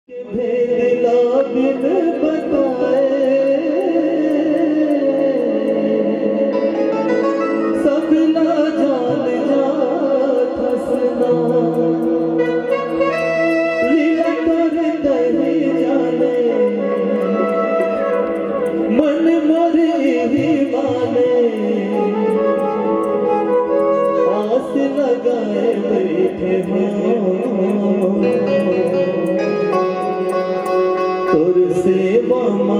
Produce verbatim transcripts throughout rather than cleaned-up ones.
भेद ला बिन बताए, सब ला जान जात हस ना। लीला तोर तही जाने, मन मोर इही माने। आस लगाए बैठे हो तोर सेवा मा।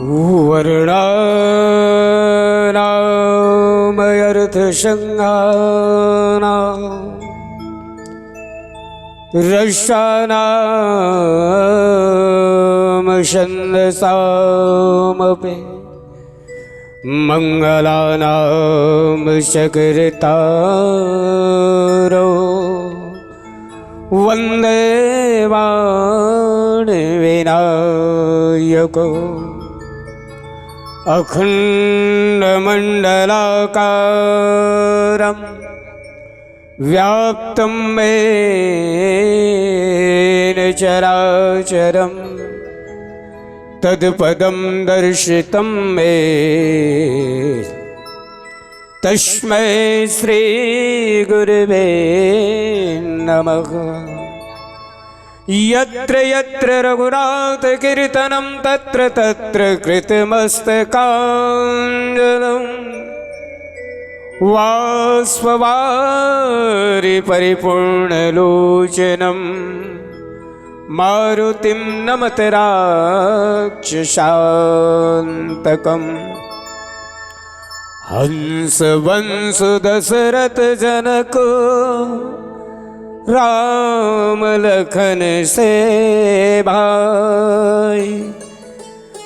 वर्णानामर्थसङ्घानां रसानां छन्दसामपि मङ्गलानां च कर्तारो वन्दे वाणविनायको अखण्डमण्डलाकारं व्याप्तं येन चराचरं तत्पदं दर्शितं मे तस्मै श्री गुरुवे नमः। यत्र यत्र रघुनाथकीर्तनं तत्र तत्र कृतमस्तकाञ्जलिं वाष्पवारि परिपूर्णलोचनं मारुतिं नमत राक्षसान्तकम्। हंसवंश दशरथ जनक राम लखन से भाई,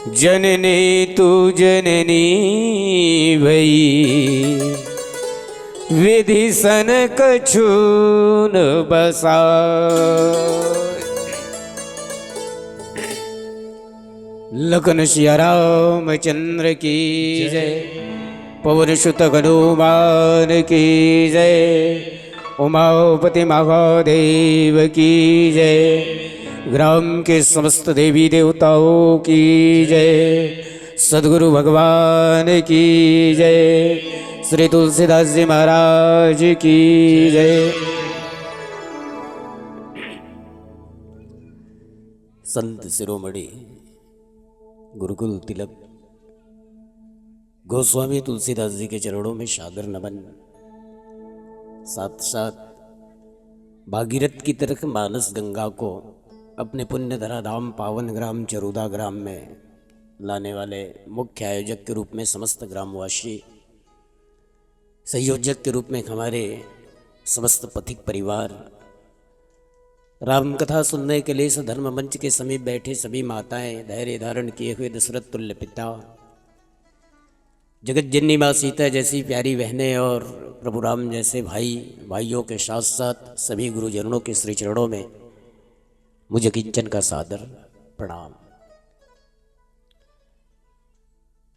जननी तू जननी भई, विधि सन कछु न बसाई। लखन सिया रामचंद्र की जय। पवन सुत हनुमान की जय। उमापति महादेव की जय। ग्राम के समस्त देवी देवताओं की जय। सदगुरु भगवान की जय। श्री तुलसीदास जी महाराज की जय। संत शिरोमणि गुरुकुल तिलक गोस्वामी तुलसीदास जी के चरणों में सादर नमन। साथ साथ भागीरथ की तरह मानस गंगा को अपने पुण्य धराधाम पावन ग्राम चरूदा ग्राम में लाने वाले मुख्य आयोजक के रूप में समस्त ग्रामवासी, संयोजक के रूप में हमारे समस्त पथिक परिवार, राम कथा सुनने के लिए इस धर्म मंच के समीप बैठे सभी माताएं, धैर्य धारण किए हुए दशरथ तुल्य पिता, जगत जननी माँ सीता जैसी प्यारी बहनें और प्रभु राम जैसे भाई, भाइयों के साथ साथ सभी गुरुजनों के श्री चरणों में मुझे किंचन का सादर प्रणाम।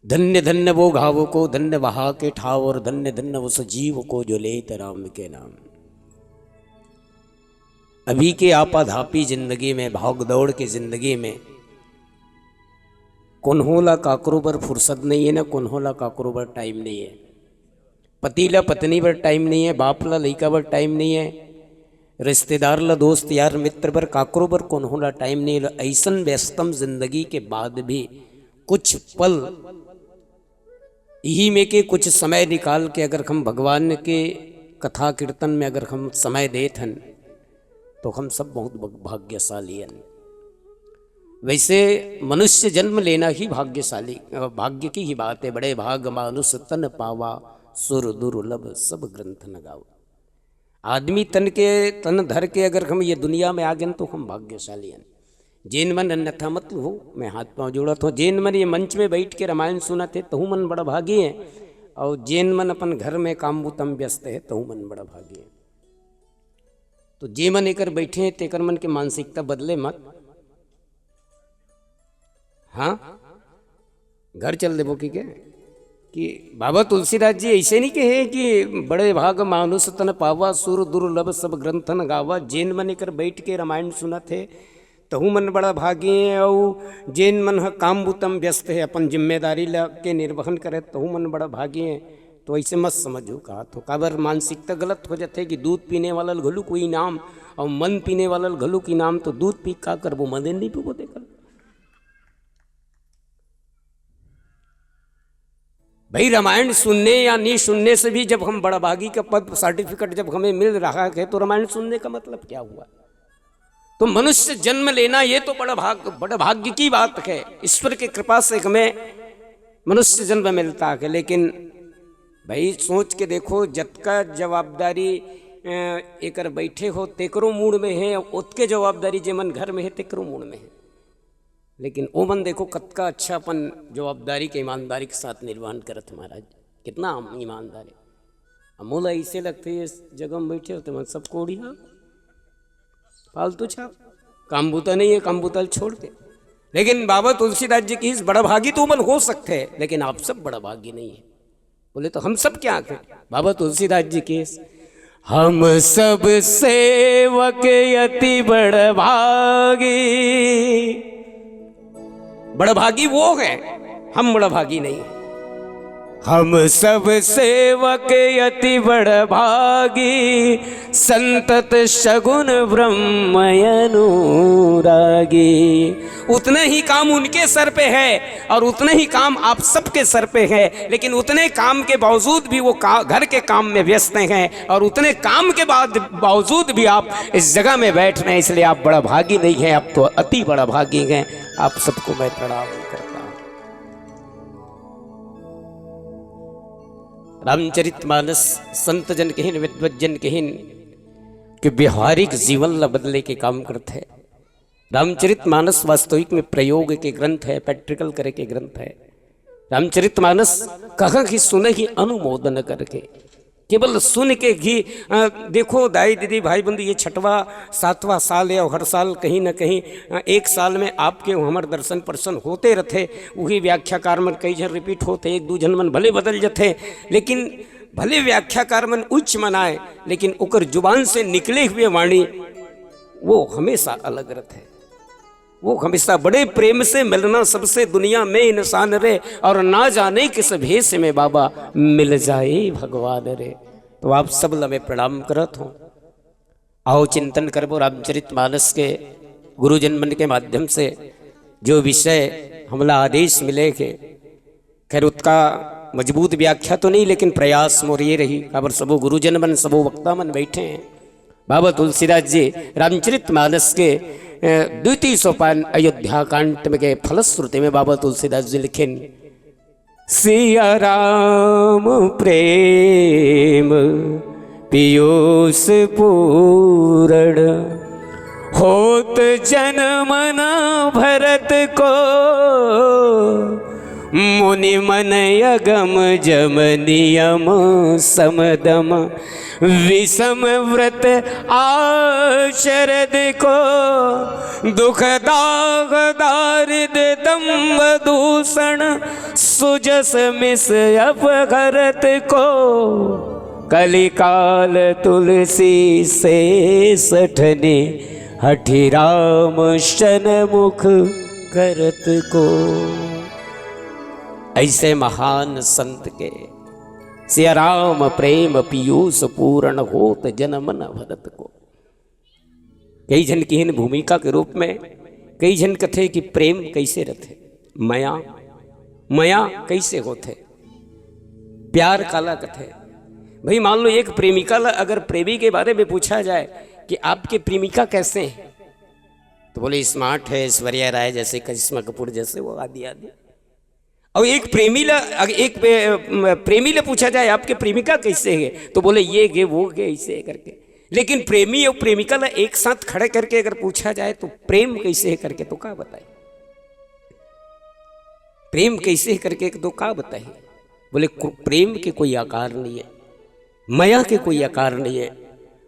धन्य धन्य वो घाव को, धन्य वहा के ठाव, और धन्य धन्य उस जीव को जो लेत राम के नाम। अभी के आपाधापी जिंदगी में, भाग दौड़ के जिंदगी में, कोन्हो ला काकरो बर फुर्सत नहीं है ना, कोन्हो ला काकरो बर टाइम नहीं है। पति ला पत्नी बर टाइम नहीं है, बाप ला लइका बर टाइम नहीं है, रिश्तेदार ला, दोस्त यार मित्र बर, काकरो बर कोन्हो ला टाइम नहीं है। ऐसन व्यस्तम जिंदगी के बाद भी कुछ पल, यही में के कुछ समय निकाल के अगर हम भगवान के कथा कीर्तन में अगर हम समय देत हन, तो हम सब बहुत भग-, भाग्यशाली हन। वैसे मनुष्य जन्म लेना ही भाग्यशाली, अ, भाग्य की ही बात है। बड़े भाग मानुष तन पावा, सुर दुर्लभ सब ग्रंथ न गावा। आदमी तन के, तन धर के अगर हम ये दुनिया में आ गए, तो हम भाग्यशाली हन। जेन मन अन्यथा मत हो, मैं हाथ पांव जोड़त हूँ। जेन मन ये मंच में बैठ के रामायण सुनत हे, तहु मन बड़ा भागी है। और जेन मन अपन घर में काम बुता म व्यस्त है, तहु मन बड़ा भागी है। तो जे मन एकर बैठे हैं, तेकर मन के मानसिकता बदले मत। हाँ, घर चल देबो की के? कि बाबा तुलसीदास जी ऐसे नहीं कहे कि बड़े भाग मानुष तन पावा, सुर दुर्लभ सब ग्रंथ न गावा। जेन मन एकर बैठ के रामायण सुनत हे, तहु मन बड़ा भागी है। और जेन मन ह काम बुता म व्यस्त है, अपन जिम्मेदारी ला के निर्वहन करे, तहु मन बड़ा भागी है। तो ऐसे मत समझो, कहा तो काबर मानसिकता गलत हो जाते कि दूध पीने वाला ल घलुक इनाम और मद पीने वाला ल घलुक इनाम, तो दूध पी का करबो, मदे नहीं पीबो तेकर। भाई, रामायण सुनने या नहीं सुनने से भी जब हम बड़भागी का पद, सर्टिफिकेट जब हमें मिल रहा है, तो रामायण सुनने का मतलब क्या हुआ? तो मनुष्य जन्म लेना, ये तो बड़ा भाग, बड़ा भाग्य की बात है। ईश्वर की कृपा से हमें मनुष्य जन्म मिलता है। लेकिन भाई, सोच के देखो, जतका जवाबदारी अ, एकर बैठे हो, तेकरो मूड़ में है, ओतके जवाबदारी जे मन घर में है, तेकरो मूड़ में है। लेकिन ओ मन देखो, कतका अच्छा अपन जवाबदारी के ईमानदारी के साथ निर्वहन करत, महाराज। कितना ईमानदार है। अब मोला ऐसे लगते, ये जगह में बैठे होते मन सब कोढ़िया, फालतू छाप, काम बूता नहीं है, काम बूता छोड़ के। लेकिन बाबा तुलसीदास जी की इस बड़ा भागी तो मन हो सकते हैं, लेकिन आप सब बड़ा भागी नहीं है। बोले, तो हम सब क्या करें? बाबा तुलसीदास जी की, हम सब सेवक अति बड़ भागी। बड़ भागी वो है, हम बड़ भागी नहीं। हम सब सेवक अति बड़ भागी, संतत सगुण ब्रह्म अनुरागी। उतने ही काम उनके सर पे है और उतने ही काम आप सबके सर पे है, लेकिन उतने काम के बावजूद भी वो का-, घर के काम में व्यस्त हैं, और उतने काम के बाद, बावजूद भी आप इस जगह में बैठ रहे हैं, इसलिए आप बड़ा भागी नहीं हैं, आप तो अति बड़ा भागी हैं। आप सबको मैं प्रणाम करता हूँ। रामचरित मानस संत जन कहिन, विद्वत जन कहिन कि व्यवहारिक जीवन ला बदले के काम करत है। रामचरित मानस वास्तविक में प्रयोग के ग्रंथ है, प्रैक्टिकल करे के ग्रंथ है। रामचरित मानस कहा कि सुनहि अनुमोदन करके, केवल सुन के ही। अ, देखो दाई दीदी भाई बंधु, ये छठवा सातवां साल है और हर साल कहीं ना कहीं, अ, एक साल में आपके हमर दर्शन प्रसन्न होते रहते। वही व्याख्याकार मन कई झन रिपीट होते, एक दू झन मन भले बदल जथे, लेकिन भले व्याख्याकार मन उच्च मनाए, लेकिन ओकर जुबान से निकले हुए वाणी वो हमेशा अलग रहते। वो हमेशा बड़े प्रेम से मिलना सबसे दुनिया में इंसान रे, और ना जाने किस भेष में बाबा मिल जाए भगवान रे। तो आप सब ला मैं प्रणाम करत हूँ। आओ चिंतन करबो रामचरित मानस के, गुरुजन मन के माध्यम से जो विषय हमला आदेश मिले के, खैर, उतका मजबूत व्याख्या तो नहीं, लेकिन प्रयास मोर ये रही, काबर सबो गुरुजन मन, सबो वक्ता मन बैठे हैं। बाबा तुलसीदास जी रामचरित मानस के, अ, द्वितीय सोपान अयोध्या कांड में के फलश्रुति में बाबा तुलसीदास जी लिखिन, सिया राम प्रेम पीयूष पूरण, होत जन मना भरत को, मुनि मन अगम जम नियम समदम, विषम व्रत आचरद को, दुख दाग दारिद दम्भ दूषण, सुजस मिस अपघरत को, कलिकाल तुलसी से सठने, हठि राम सन मुख करत को। ऐसे महान संत के सिया राम प्रेम पीयूष पूरण, होत जन मन भरत को। कई झन किहिन भूमिका के रूप में, कई झन कथे कि प्रेम कैसे रथे, मया, मया कैसे होथे, प्यार काला कथे। भाई, मान लो एक प्रेमिका ला अगर प्रेमी के बारे में पूछा जाए कि आपके प्रेमिका कैसे हैं, तो बोले, स्मार्ट है, ऐश्वर्या राय जैसे, करिश्मा कपूर जैसे, वो आदि आदि। और एक प्रेमी ला, अगर एक पे-, प्रेमी ला पूछा जाए, आपके प्रेमिका कैसे है, तो बोले, ये गे, वो गे, ऐसे है करके। लेकिन प्रेमी और प्रेमिका ला एक साथ खड़े करके अगर पूछा जाए, तो प्रेम कैसे है करके तो का बताए? प्रेम कैसे है करके एक तो का बताए? बोले, को-, प्रेम के कोई आकार नहीं है, मया के कोई आकार नहीं है।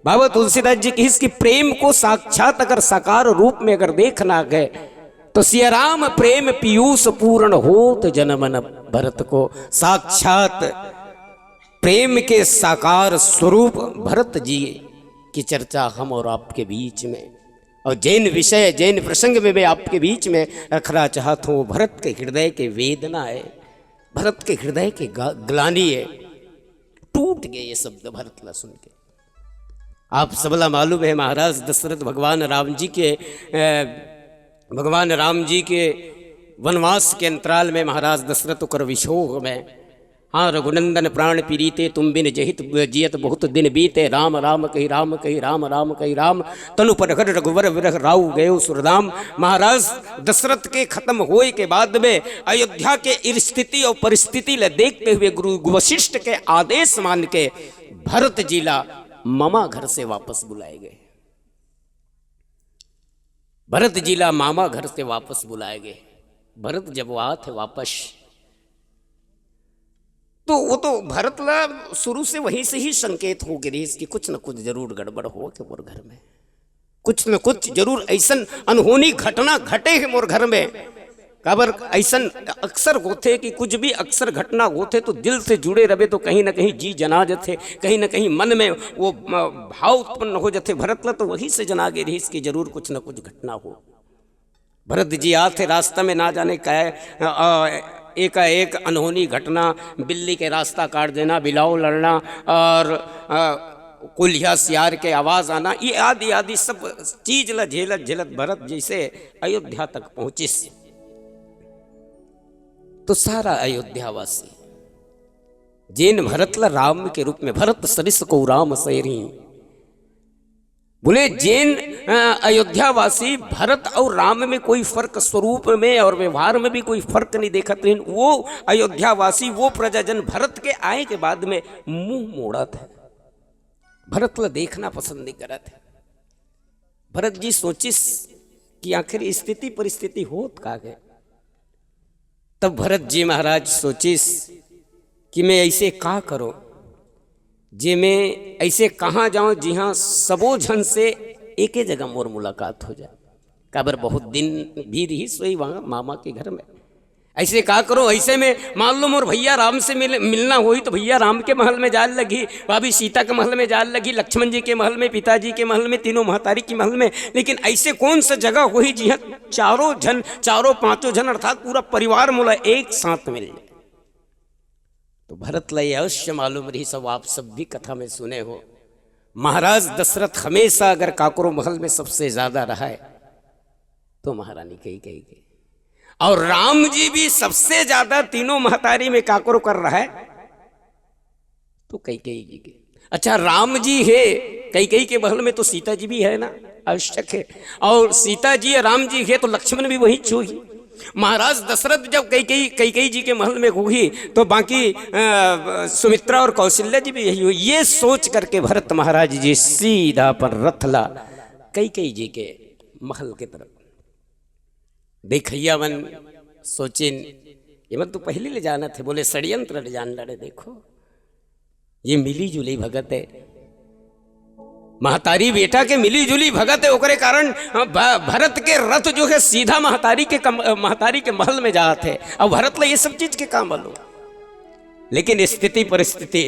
बाबा तुलसीदास जी किहिस कि प्रेम को साक्षात अगर साकार रूप में अगर देखना है, तो सिया राम प्रेम पीयूष पूर्ण होत जन मन भरत को। साक्षात प्रेम के साकार स्वरूप भरत जी की चर्चा हम और आपके बीच में, और जैन विषय, जैन प्रसंग में मैं आपके बीच में रखना चाहता हूँ, भरत के हृदय के वेदना है, भरत के हृदय के ग-, ग्लानि है। टूट गए ये शब्द भरत ला सुन के। आप सबला मालूम है, महाराज दशरथ भगवान राम जी के, अ, भगवान राम जी के वनवास के अंतराल में महाराज दशरथ ओकर विछोह में हाँ, रघुनंदन प्राण प्रीते, तुम बिन जहित जियत बहुत दिन बीते। राम राम कहि राम कहि राम राम कहि राम, तनु पर घर रघुवर विरह राउ गयो सुरधाम। महाराज दशरथ के खत्म होए के बाद में अयोध्या के स्थिति और परिस्थिति ल देखते हुए गुरु वशिष्ठ के आदेश मान के भरत जी ला ममा घर से वापस बुलाए गए। भरत जी ला मामा घर से वापस बुलाए गए। भरत जब आत हे वापस, तो वो तो भरत ला शुरू से वहीं से ही संकेत हो गे रहिस कि कुछ न कुछ जरूर गड़बड़ होगे मोर घर में, कुछ न कुछ जरूर अइसन अनहोनी घटना घटे हे मोर घर में। काबर अइसन अक्सर होथे कि कुछ भी अक्सर घटना होथे तो दिल से जुड़े रहे तो कहीं ना कहीं जी जना जथे, कहीं ना कहीं मन में वो, अ, भाव उत्पन्न हो जथे। भरत ला तो वहीं से जना गे रहिस कि जरूर कुछ न कुछ घटना हो। भरत जी आथे, रास्ता में ना जाने काय, अ, अ, एकाएक अनहोनी घटना, बिल्ली के रास्ता काट देना, बिलाव लड़ना और, अ, कोलिहा सियार के आवाज आना, ये आदि आदि सब चीज ला झेलत झेलत भरत जैसे अयोध्या तक पहुंचिस, तो सारा अयोध्यावासी जेन भरत ला राम के रूप में, भरत सरिस को राम सैरी, बोले जेन, अ, अयोध्यावासी भरत और राम में कोई फर्क, स्वरूप में और व्यवहार में भी कोई फर्क नहीं देखत रहिन, वो अयोध्यावासी, वो प्रजाजन भरत के आए के बाद में मुंह मोड़त हे, भरत ला देखना पसंद नहीं करत हे। भरत जी सोचिस कि आखिर स्थिति परिस्थिति होत का हे। तब भरत जी महाराज सोचिस कि मैं ऐसे का करूं, जे मैं ऐसे कहां जाऊं जिहां सबो झन से एके जगह मोर मुलाकात हो जाए। काबर बहुत दिन भी रहिस होही वहां मामा के घर में। ऐसे का करूं, ऐसे में मान लो मोर भैया राम से मिल, मिलना होही तो भैया राम के महल में जाए लगही, भाभी सीता के महल में जाए लगही, लक्ष्मण जी के महल में, पिताजी के महल में, तीनों महतारी के महल में। लेकिन ऐसे कौन सा जगह होही जिहां चारों झन, चारों पांचों झन अर्थात पूरा परिवार मोला एक साथ मिल जाए? तो भरत ला ये अवश्य मालूम रहिस, सब आप सब भी कथा में सुने हो, महाराज दशरथ हमेशा अगर काकरो महल में सबसे ज्यादा रहे तो महारानी कैकेयी के, और राम जी भी सबसे ज्यादा तीनों महतारी में काकरो कर रहे तो कैकेयी जी के। अच्छा, राम जी हे कैकेयी के महल में तो सीता जी भी है ना, आवश्यक है। और सीता जी, राम जी हे तो लक्ष्मण भी वही होही। महाराज दशरथ जब कैकेयी, कैकेयी जी के महल में होही तो बाकी, अ, सुमित्रा और कौशल्या जी भी यही होही। ये सोच करके भरत महाराज जी सीधा अपन रथ ला कैकेयी जी के महल के तरफ। देखइया मन सोचिन, ये मन तो पहले ले जानत हे, बोले षड्यंत्र ले जान लड़े। देखो, ये मिली जुली भगत है, महतारी बेटा के मिली जुली भगत है, ओकरे कारण, अ, भ-, भरत के रथ जो है सीधा महतारी के कम-, अ, महतारी के महल में जात है। अब भरत ला ये सब चीज के काम मालूम, लेकिन स्थिति परिस्थिति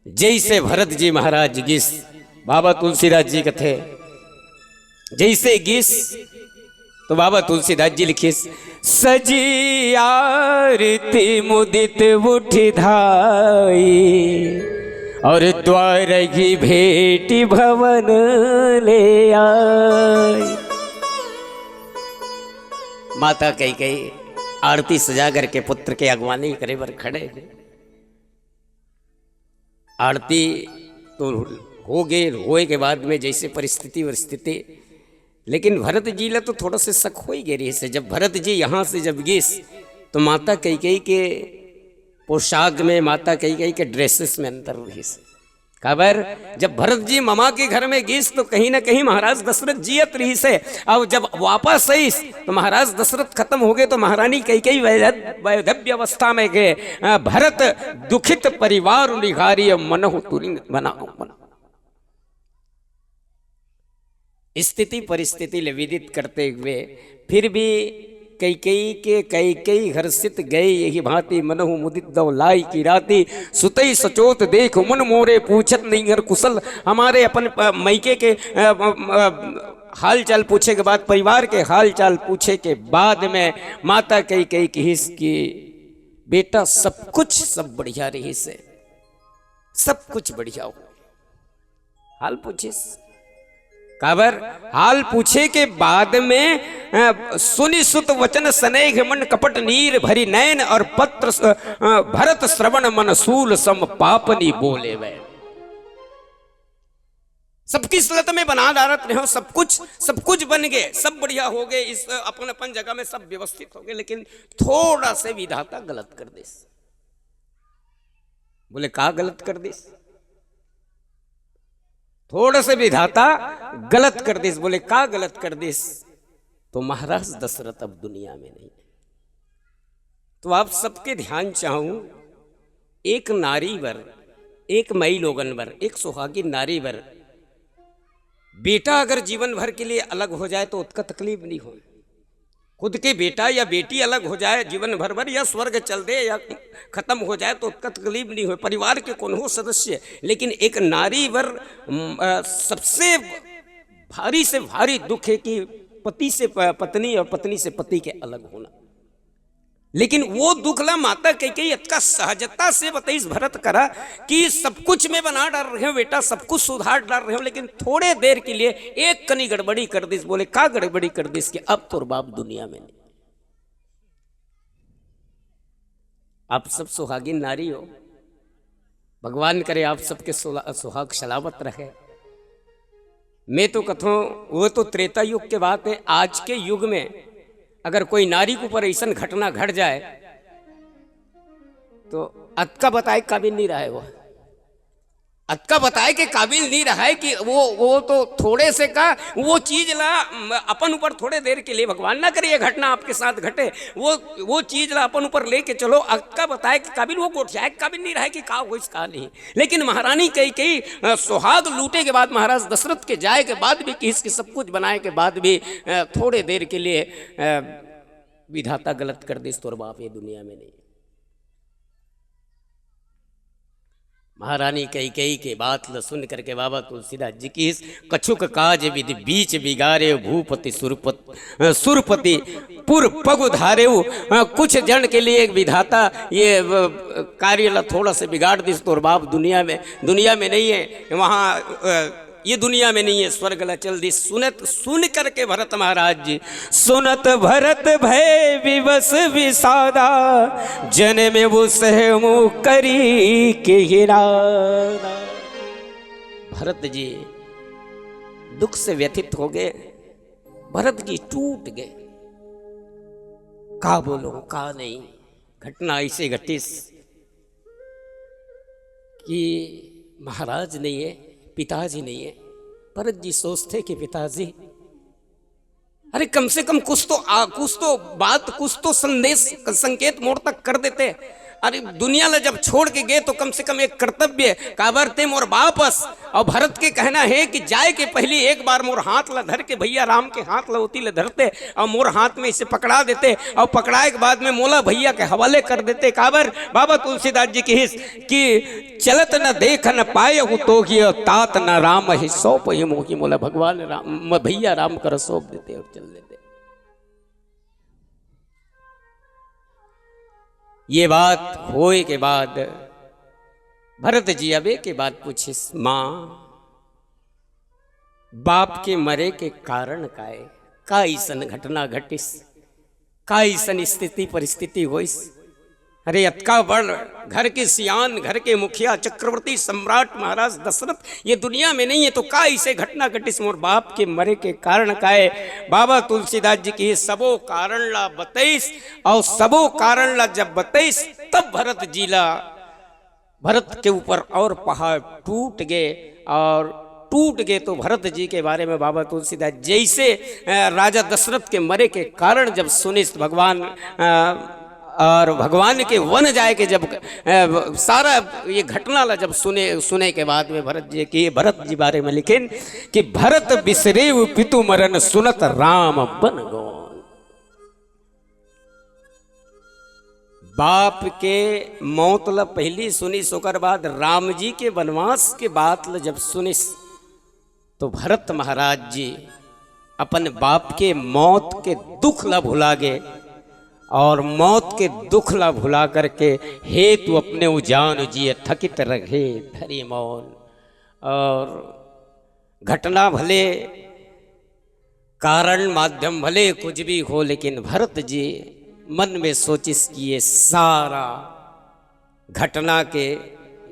जैसे भरत जी महाराज गिस, बाबा तुलसीदास जी कथे, जैसे गिस तो बाबा तुलसीदास जी लिखिस, सजी आरती मुदित उठ धाई, और द्वारहि भेटी भवन ले आई। माता कैकेयी आरती सजा करके पुत्र के अगवानी करे बर खड़े हे। आरती तो हो गे, होए के बाद में जैसे परिस्थिति वरिस्थिति, लेकिन भरत जी ला तो थोड़ा से शक हो ही गे रहिस हे। जब भरत जी यहाँ से जब गिस तो माता कैकेयी के पोशाक में, माता कैकेयी के ड्रेसेस में अंतर रहिस हे। काबर, जब भरत जी ममा के घर में गिस तो कहीं ना कहीं महाराज दशरथ जियत रहिस हे। अब जब वापस आइस तो महाराज दशरथ खत्म हो गे, तो महारानी कैकेयी वैध-, वैधव्य अवस्था में गे। अ, भरत दुखित परिवार निहारी, मनहु तुलिन बनाओ मन। स्थिति परिस्थिति ले विदित करते हुए फिर भी कैकेयी के, कैकेयी हर्षित गए यही भांति मनहु मुदित दव लाइ की राती। सुतई सचोत देख मन मोरे पूछत नैहर कुशल। हमारे अपन, अ, मइके के, अ, अ, अ, हाल चाल पूछे के बाद, परिवार के हाल चाल पूछे के बाद में माता कैकेयी किहिस कि बेटा सब कुछ सब बढ़िया रहिस हे, सब कुछ बढ़िया हो। हाल पूछिस। काबर? हाल पूछे के बाद में, अ, सुनि सुत वचन स्नेह मन कपट नीर भरि नैन और पत्र स-, अ, भरत श्रवण मन सूल सम पापनी बोले वै। सबकी सलत में बना डारत रहे हो, सब कुछ, सब कुछ बन गए, सब बढ़िया हो गए, इस, अ, अपन अपन जगह में सब व्यवस्थित हो गए, लेकिन थोड़ा से विधाता गलत कर देस। बोले, "का गलत कर देस?" थोड़ा से विधाता गलत कर देस। बोले, "का गलत कर देस?" तो महाराज दशरथ अब दुनिया में नहीं। तो आप सबके ध्यान चाहूं, एक नारी बर, एक मई लोगन बर, एक सुहागिन नारी बर बेटा अगर जीवन भर के लिए अलग हो जाए तो ओतका तकलीफ नहीं हो। खुद के बेटा या बेटी अलग हो जाए जीवन भर बर, या स्वर्ग चल दे या खत्म हो जाए तो ओतका तकलीफ नहीं हो, परिवार के कोनो सदस्य। लेकिन एक नारी बर, म, अ, सबसे भारी से भारी दुख है कि पति से प-, पत्नी और पत्नी से पति के अलग होना। लेकिन वो दुख ला माता कैकेयी अतका सहजता से बतईस भरत करा कि सब कुछ मैं बना डार रहे हो बेटा, सब कुछ सुधार डार रहे हो, लेकिन थोड़े देर के लिए एक कनी गड़बड़ी कर दिस। बोले, "का गड़बड़ी कर दिस?" कि अब तोर बाप दुनिया में नहीं। आप सब सुहागिन नारी हो, भगवान करे आप सबके सुला-, सुहाग सलामत रहे। मैं तो कथों, वो तो त्रेता युग के बात है। आज के युग में अगर कोई नारी के ऊपर ऐसन घटना घट जाए, तो अतका बताए काबिल नहीं रहे वो। अतका बताए के काबिल नहीं रहे कि वो, वो तो थोड़े से का, वो चीज ला, म, अपन ऊपर थोड़े देर के लिए, भगवान ना करे ये घटना आपके साथ घटे, वो, वो चीज ला अपन ऊपर लेके चलो, अतका बताए के काबिल, वो गोठियाए के काबिल नहीं रहे कि का होइस का नहीं। लेकिन महारानी कैकेयी, अ, सुहाग लूटे के बाद, महाराज दशरथ के जाए के बाद भी, किहिस कि सब कुछ बनाए के बाद भी, अ, थोड़े देर के लिए, अ, विधाता गलत कर दिस, तोर बाप ये दुनिया में नहीं। महारानी कैकेयी के बात ल सुन करके बाबा तुलसीदास जी किहिस, "कछुक काज विधि बीच बिगारे, भूपति सुरपत-, अ, सुरपति पुर पगु धारे।" अ, कुछ जन के लिए एक विधाता ये, अ, कार्य ला थोड़ा से बिगाड़ दिस, तोर बाप दुनिया में, दुनिया में नहीं है, वहाँ, अ, ये दुनिया में नहीं है, स्वर्ग ला चल दिस। सुनत, सुन करके भरत महाराज जी, "सुनत भरत भय विवश विषादा, जन में वो सहमु करी के इरादा।" भरत जी दुख से व्यथित हो गए, भरत जी टूट गए। का बोलो, का नहीं, घटना ऐसे घटिस कि महाराज नहीं है, पिताजी नहीं है। भरत जी सोचते कि पिताजी, अरे, कम से कम कुछ तो आ, कुछ तो बात, कुछ तो संदेश, संकेत मोर तक कर देते। अरे, दुनिया ला जब छोड़ के गए तो कम से कम एक कर्तव्य, काबर ते मोर बाप अस। और भरत के कहना है कि जाए के पहली एक बार मोर हाथ ला धर के, भैया राम के हाथ ला ओती ला धरते और मोर हाथ में इसे पकड़ा देते और पकड़ाए के बाद में मोला भैया के हवाले कर देते। काबर? बाबा तुलसीदास जी किहिस कि "चलत न देख न पायहु तोहि, तात न रामहिं सौंपहिं मोहि।" मोला भगवान राम, म-, भैया राम कर सौंप देते और चल देते। ये बात होए के बाद भरत जी अब एक बात पूछिस, "माँ, बाप के मरे के कारण का ए? का अइसन घटना घटिस? का अइसन स्थिति परिस्थिति होइस? अरे, अतका बड़ घर के सियान, घर के मुखिया, चक्रवर्ती सम्राट महाराज दशरथ ये दुनिया में नहीं है, तो का अइसे घटना घटिस मोर बाप के मरे के कारण का ए?" बाबा तुलसीदास जी के ये सबो कारण ला बतइस, और सबो कारण ला जब बतइस, तब भरत जी ला, भरत के ऊपर और पहाड़ टूट गए, और टूट गए तो भरत जी के बारे में बाबा तुलसीदास जैसे, अ, राजा दशरथ के मरे के कारण जब सुनिस, भगवान, अ, और भगवान के वन जाए के जब, अ, सारा ये घटना ला जब सुने, सुने के बाद में भरत जी के, भरत जी बारे में लिखिन कि "भरत बिसरेउ पितु मरन सुनत राम बन गौन।" बाप के मौत ला पहली सुनिस, ओकर बाद राम जी के वनवास के बात ला जब सुनिस, तो भरत महाराज जी अपन बाप के मौत के दुख ला भुला गे, और मौत के दुख ला भुला करके, "हे तू अपने उजान जिए थकित रहे धरी मौन।" और घटना भले, कारण माध्यम भले कुछ भी हो, लेकिन भरत जी मन में सोचिस कि ये सारा घटना के,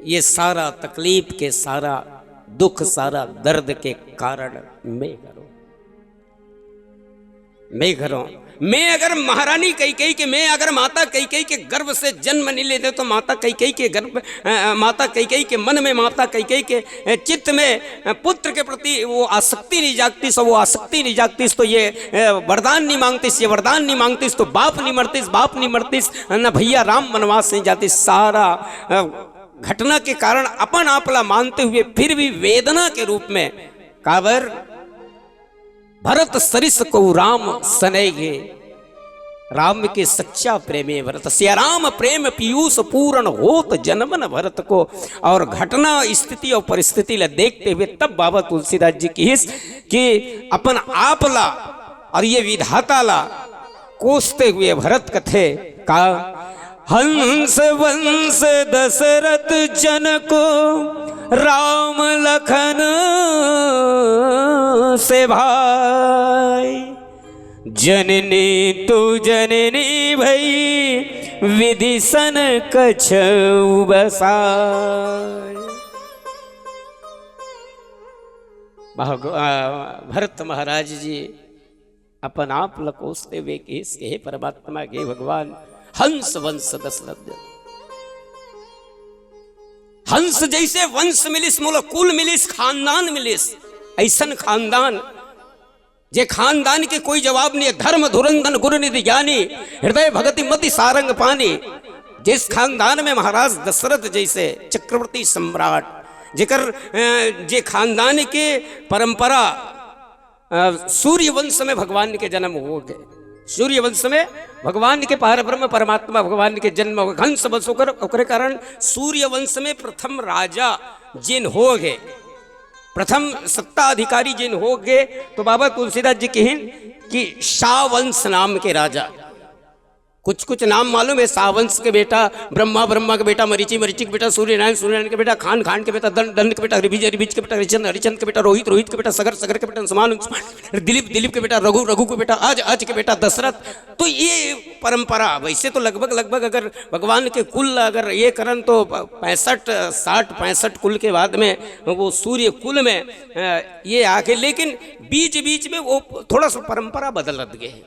ये सारा तकलीफ के, सारा दुख, सारा दर्द के कारण मैं हरों। मैं हरों। मैं अगर महारानी कैकेयी के, मैं अगर माता कैकेयी के गर्भ से जन्म नहीं लेते तो माता कैकेयी के गर्भ, अ, अ, माता कैकेयी के मन में, माता कैकेयी के, अ, चित्त में, अ, पुत्र के प्रति वो आसक्ति नहीं जागतीस, वो आसक्ति नहीं जागतीस तो ये, अ, वरदान नहीं मांगतीस, ये वरदान नहीं मांगतीस तो बाप नहीं मरतीस, बाप नहीं मरतीस, न भैया राम वनवास नहीं जातीस। सारा, अ, घटना के कारण अपन आप ला मानते हुए फिर भी वेदना के रूप में, काबर भरत सरिस को राम सनैगे, राम के सच्चा प्रेमी भरत, सिया राम प्रेम पीयूष पूर्ण होत जन मन भरत को। और घटना, स्थिति और परिस्थिति ला देखते हुए तब बाबा तुलसीदास जी कहिस कि अपन आप ला और ये विधाता ला कोसते हुए भरत कथे का, हंस वंश दशरथ जन को राम लखन से भाई, जननी तू जननी भई विधि सन कछउ बसाय। भगवा-, भरत महाराज जी अपन आप ल कोसते हुए कहिस कि हे परमात्मा, हे भगवान, हंस वंश दशरथ जन। हंस जैसे वंश मिलिस, मोला कुल मिलिस, खानदान मिलिस, ऐसन खानदान, जे खानदान के कोई जवाब नहीं है। धर्म धुरंधर गुर निधि ज्ञानी, हृदय भगति मति सारंग पानी। जिस खानदान में महाराज दशरथ जैसे चक्रवर्ती सम्राट, जेकर, अ, जे खानदान के परंपरा, अ, सूर्य वंश में भगवान के जन्म हो गए। सूर्य वंश में भगवान के पार ब्रह्म परमात्मा भगवान के जन्म हो गए। हंस वंश ओकर, ओकरे कारण सूर्य वंश में प्रथम राजा जिन हो गए, प्रथम सत्ता अधिकारी जिन हो गए, तो बाबा तुलसीदास जी कहिन कि शावंश नाम के राजा। कुछ कुछ नाम मालूम है, शावंश के बेटा ब्रह्मा, ब्रह्मा के बेटा मरीचि, मरीचि के बेटा सूर्यनारायण, सूर्यनारायण के बेटा खान, खान के बेटा दंड, दंड के बेटा ऋभिज, ऋभिज के बेटा हरिचंद, हरिचंद के बेटा रोहित, रोहित के बेटा सगर, सगर के बेटा अंशुमान, अंशुमान, दिलीप, दिलीप के बेटा रघु, रघु के बेटा अज, अज के बेटा दशरथ। तो ये परंपरा वैसे तो लगभग, लगभग अगर भगवान के कुल अगर ये करन तो पैंसठ, साठ पैंसठ कुल के बाद में वो सूर्य कुल में, अ, ये आके, लेकिन बीच बीच में वो थोड़ा सा परंपरा बदलत गए।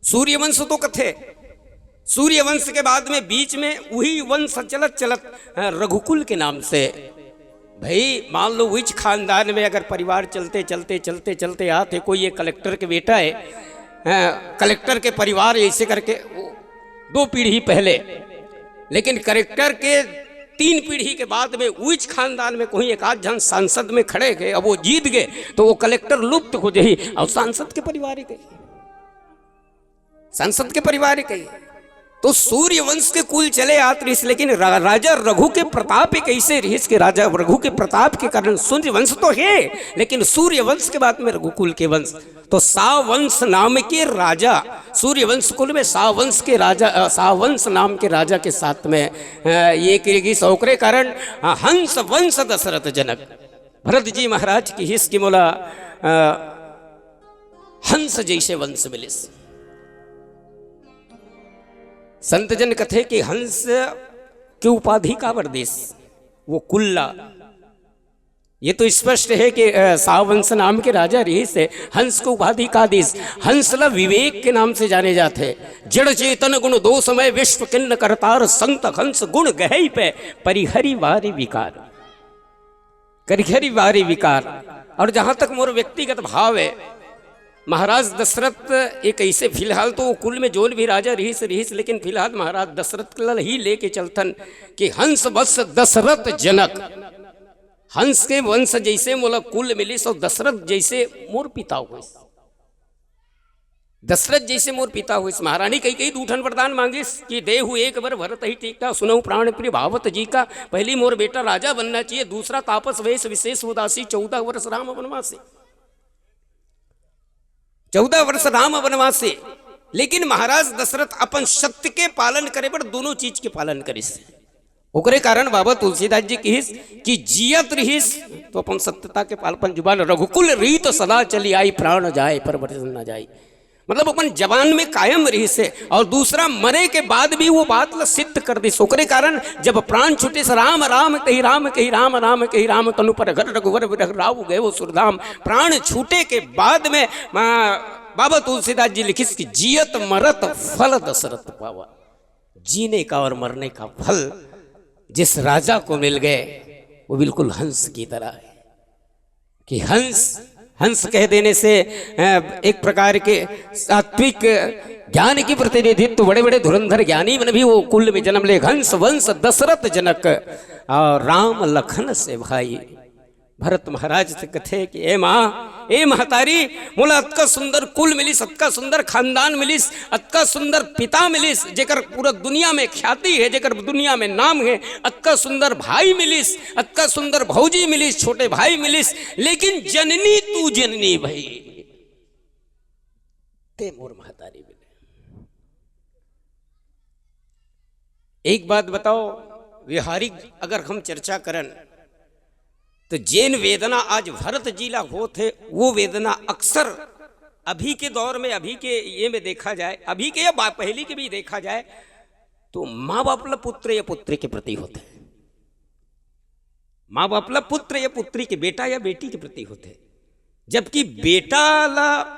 सूर्यवंश तो कथे, सूर्यवंश के बाद में बीच में वही वंश चलत चलत, अ, रघुकुल के नाम से। भाई मान लो उच खानदान में अगर परिवार चलते चलते चलते चलते आते, कोई ये कलेक्टर के बेटा है, अ, कलेक्टर के परिवार ऐसे करके वो दो पीढ़ी पहले, लेकिन कलेक्टर के तीन पीढ़ी के बाद में उच खानदान में कोई एक आध जन सांसद में खड़े गए, अब वो जीत गए तो वो कलेक्टर लुप्त हो जाही और सांसद के परिवार ही गए, सांसद के परिवार ही गए। तो सूर्यवंश के कुल चले आत रहिस, लेकिन रा-, राजा रघु के प्रताप एक ऐसे रहिस कि राजा रघु के प्रताप के कारण सूर्यवंश तो है, लेकिन सूर्यवंश के बाद में रघुकुल के वंश। तो सावंश नाम के राजा, सूर्यवंश कुल में सावंश के राजा, अ, सावंश नाम के राजा के साथ में, अ, ये करेगी सौकरे कारण, अ, हंस वंश दशरथ जनक। भरत जी महाराज कहिस कि मोला, अ, हंस जैसे वंश मिलिस। संत जन कथे कि हंस के उपाधि काबर दिस, वो कुल्ला। ये तो स्पष्ट है कि, अ, सावंश नाम के राजा रहिस हे, हंस को उपाधि का दिस। हंस ला विवेक के नाम से जाने जाथे। जड़ चेतन गुण दो समय विश्व किन्न करतार, संत हंस गुण गहई पे परिहरि वारि विकार। करिखरी बारी विकार। और जहाँ तक मोर व्यक्तिगत भाव है, महाराज दशरथ एक ऐसे, फिलहाल तो वो कुल में जोन भी राजा रहिस, रहिस, लेकिन फिलहाल महाराज दशरथ ला ही लेके चलथन कि हंस वंश दशरथ जनक, हंस के वंश जैसे मोला कुल मिलिस और दशरथ जैसे मोर पिता होइस। दशरथ जैसे मोर पिता होइस। महारानी कैकेयी दू ठन वरदान मांगिस कि देहु एक बर भरत ही टीका, सुनहु प्राण प्रिय भावत जी का। पहली मोर बेटा राजा बनना चाहिए, दूसरा तापस वेश विशेष उदासी, चौदह वर्ष राम वनवासी, चौदह वर्ष राम वनवासी। लेकिन महाराज दशरथ अपन सत्य के पालन करे बर दोनों चीज के पालन करिस। ओकरे कारण बाबा तुलसीदास जी किहिस कि जियत रिहिस तो अपन सत्यता के पाल, अपन जुबान, "रघुकुल रीत सदा चली आई, प्राण जाए पर वचन न जाई।" मतलब अपन जबान में कायम रिहिस हे। और दूसरा, मरे के बाद भी वो बात ला सिद्ध कर दिस। ओकरे कारण जब प्राण छूटिस, "राम राम कहि राम कहि, राम राम कहि राम तनु पर घर, रघुवर विरह राव गए वो सुरधाम।" प्राण छूटे के बाद में, आ, बाबा तुलसीदास जी लिखिस कि "जियत मरत फल दशरथ पावा।" जीने का और मरने का फल जिस राजा को मिल गए, वो बिल्कुल हंस की तरह है। कि हंस, हंस कह देने से, अ, एक प्रकार के सात्विक ज्ञान की प्रतिनिधित्व, बड़े बड़े धुरंधर ज्ञानी मन भी वो कुल में जन्म ले। हंस वंश दशरथ जनक और राम लखन से भाई। भरत महाराज से कथे कि "ए माँ, ए महतारी, मोला अतका सुंदर कुल मिलिस, अतका सुंदर खानदान मिलिस, अतका सुंदर पिता मिलिस, जेकर पूरा दुनिया में ख्याति है, जेकर दुनिया में नाम है, अतका सुंदर भाई मिलिस, अतका सुंदर भौजी मिलिस, छोटे भाई मिलिस, लेकिन जननी तू जननी भई, ते मोर महतारी मिले।" एक बात बताओ, व्यवहारिक अगर हम चर्चा करन, तो जेन वेदना आज भरत जी ला होत हे, वो वेदना अक्सर अभी के दौर में, अभी के ये में देखा जाए, अभी के या बा-, पहली के भी देखा जाए, तो माँ बाप ला पुत्र या पुत्री के प्रति होत हे, माँ बाप ला पुत्र या पुत्री के, बेटा या बेटी के प्रति होत हे। जबकि बेटा ला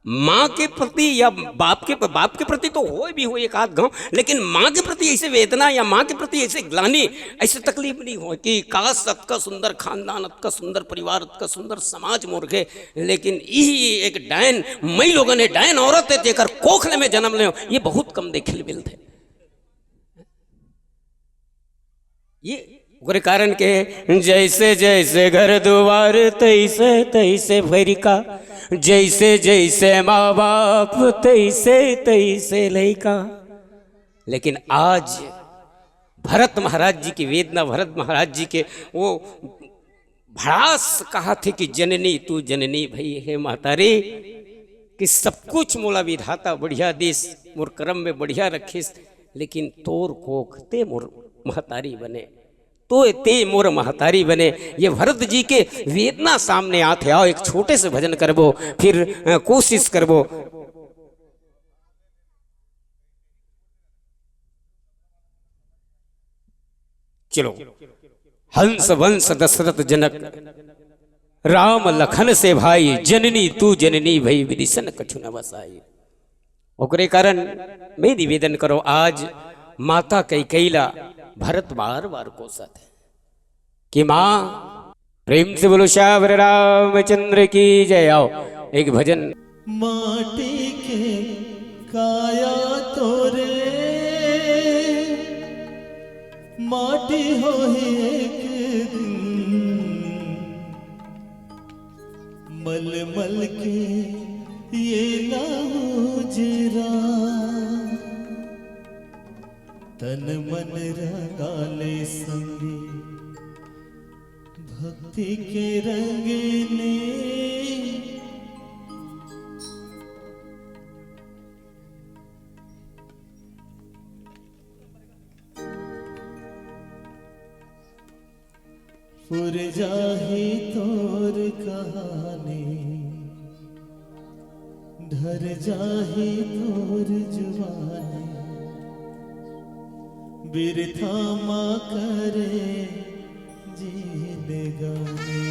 माँ के प्रति या बाप के, बाप के प्रति तो होय भी होय एक आध घांव, लेकिन माँ के प्रति ऐसे वेदना या माँ के प्रति ऐसे ग्लानि, ऐसे तकलीफ नहीं होय कि "काश, अतका सुंदर खानदान, अतका सुंदर परिवार, अतका सुंदर समाज मोर के, लेकिन इही एक डायन, मई लोगन हे डायन औरत हे, जेकर कोख ले में जन्म ले हो।" ये बहुत कम देखे ले मिलथे। ये ओकरे कारण के, "जैसे जैसे घर दुआर, तैसे तैसे फरिका, जैसे जैसे माँ बाप, तैसे तैसे लइका।" लेकिन आज भरत महाराज जी की वेदना, भरत महाराज जी के वो भड़ास कहाथे कि "जननी तू जननी भई, हे महतारी, कि सब कुछ मोला विधाता बढ़िया दिस, मोर करम में बढ़िया रखिस, लेकिन तोर कोख ते मोर महतारी बने, तो ते मोर महतारी बने।" ये भरत जी के वेदना सामने आथे। आओ, एक छोटे से भजन करबो, फिर, अ, कोशिश करबो। चलो, हंस वंश दशरथ जनक, राम लखन से भाई, जननी तू जननी भई, विदिसन कछु न वसाई। ओकरे कारण मैं निवेदन करो, आज माता कैकेयी ला भरत बार बार कोसत हे कि माँ, प्रेम से बोलो, श्यावर रामचंद्र की जय। आओ, एक भजन। माटी के काया तोरे, माटी होही एक दिन, मल मल के ये ना उजरा, तन मन रंगाले संगे भक्ति के रंग ने। पुर जाही तोर कहानी, ढर जाही तोर जुबानी, बिरथा मा करे जिनगानी,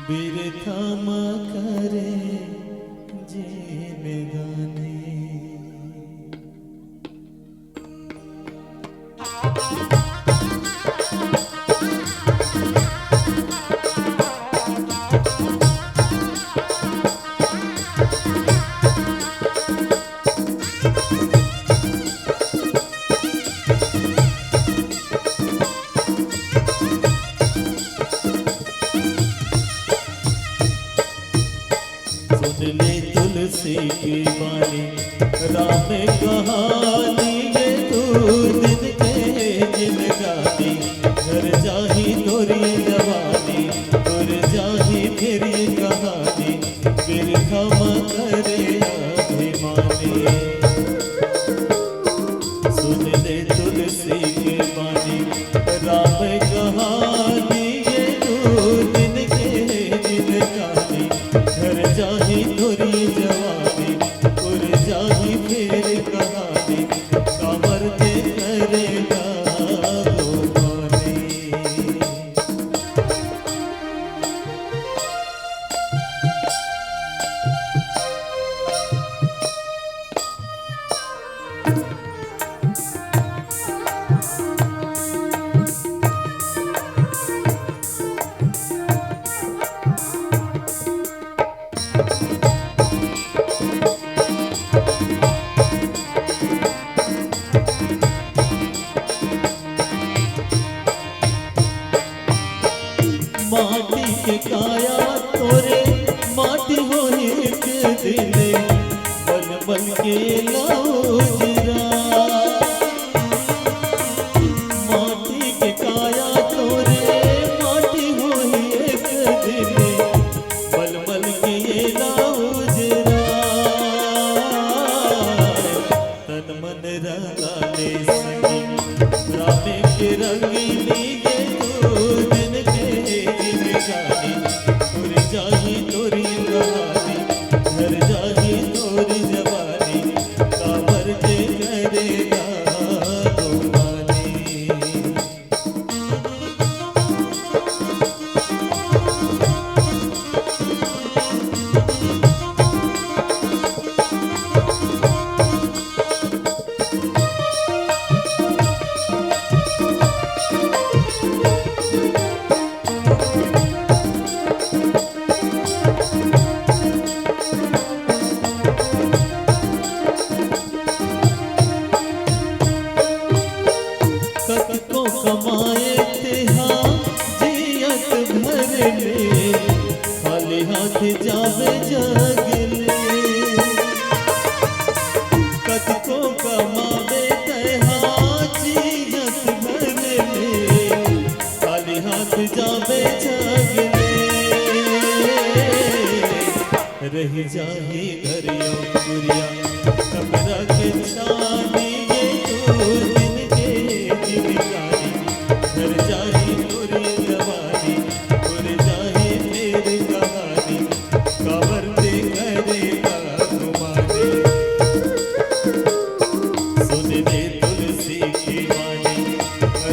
बिरथा मा करे जिनगानी। सुन ले तुलसी की बानी, राम कहानी ये दो दिन के जिनगानी। घर जाही तोरी जवानी, घर जाही फिर ये कहानी, फिर खम करे अभिमानी। तोरी जवानी, उड़ जाही फेर कहानी, काबर ते करेगा गुमानी। माटी के काया तोरे, माटी होही एक दिन, बल बल के लौजरा। माटी के काया तोरे, माटी होही एक दिन, बल बल के लौजरा। तन मन रंगाले संगी, रामे के रंगीली गे दो दिन के जिनगानी। उड़ जाही तोरी कहानी, झर जाही तोरी जवानी, काबर ते करेगा गुमानी। कतको कमाए तेहा जियत भर ले, खाली हाथ जावे जग ले। कतको कमावे तेहा जियत भर ले, खाली हाथ जावे जग ले। रहि जाही घर अउ कुरिया, कमरा के छानी ये दो दिन के जिनगानी। झर जाही तोरी जवानी, उड़ जाही फेर कहानी, काबर ते करेगा गुमानी। सुन ले तुलसी की वाणी,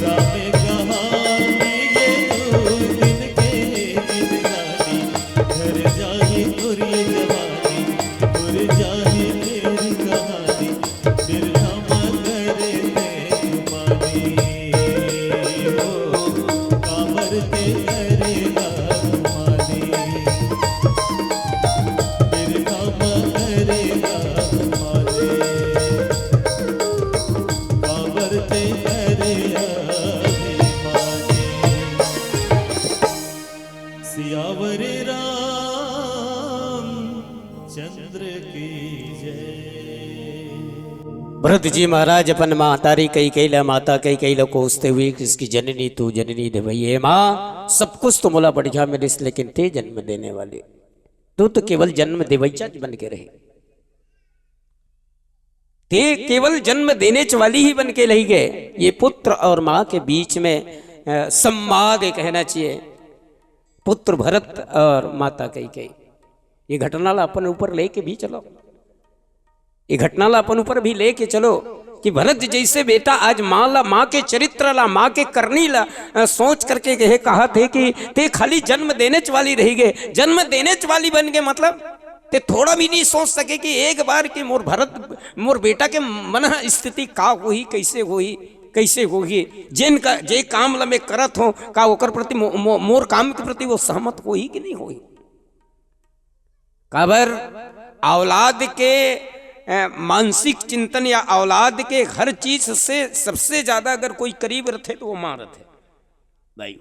राम कहानी ये दो दिन के जिनगानी। झर जाही तोरी जवानी, उड़ जाही फेर कहानी, बिरथा म करे ते गुमानी। हो, काबर ते करेगा गुमानी, बिरथा म करेगा गुमानी, काबर ते करेगा गुमानी। सियावर रामचंद्र की जय। भरत जी महाराज अपन महतारी कैकेयी ला, माता कैकेयी ला कोसते हुए, इसकी जननी तू जननी देवई हे माँ, सब कुछ तो मोला बढ़िया मिलिस, लेकिन ते जन्म देने वाली, तू तो केवल जन्म देवइया बन के रहे। ते केवल जन्म देने च वाली ही बन के रहि गे। ये पुत्र और माँ के बीच में, अ, संवाद ये कहना चाहिए, पुत्र भरत और माता कैकेयी। ये घटना ला अपन ऊपर लेके भी चलो, ये घटना ला अपन ऊपर भी लेके चलो कि भरत जैसे बेटा आज माँ ला, माँ के चरित्र ला, माँ के करनी ला, अ, सोच करके कहे, कहा थे कि ते खाली जन्म देने च वाली रहि गे, जन्म देने च वाली बन गे, मतलब ते थोड़ा भी नहीं सोच सके कि एक बार कि मोर भरत, मोर बेटा के मन स्थिति का होही, कैसे होही, कैसे होही, जेन का, जे काम ला मैं करत हों, का ओकर प्रति मो-, मो-, मोर काम के प्रति वो सहमत होही कि नहीं होही। काबर औलाद के, अ, मानसिक चिंतन या औलाद के हर चीज से सबसे ज्यादा अगर कोई करीब रथे तो वो माँ रथे भाई।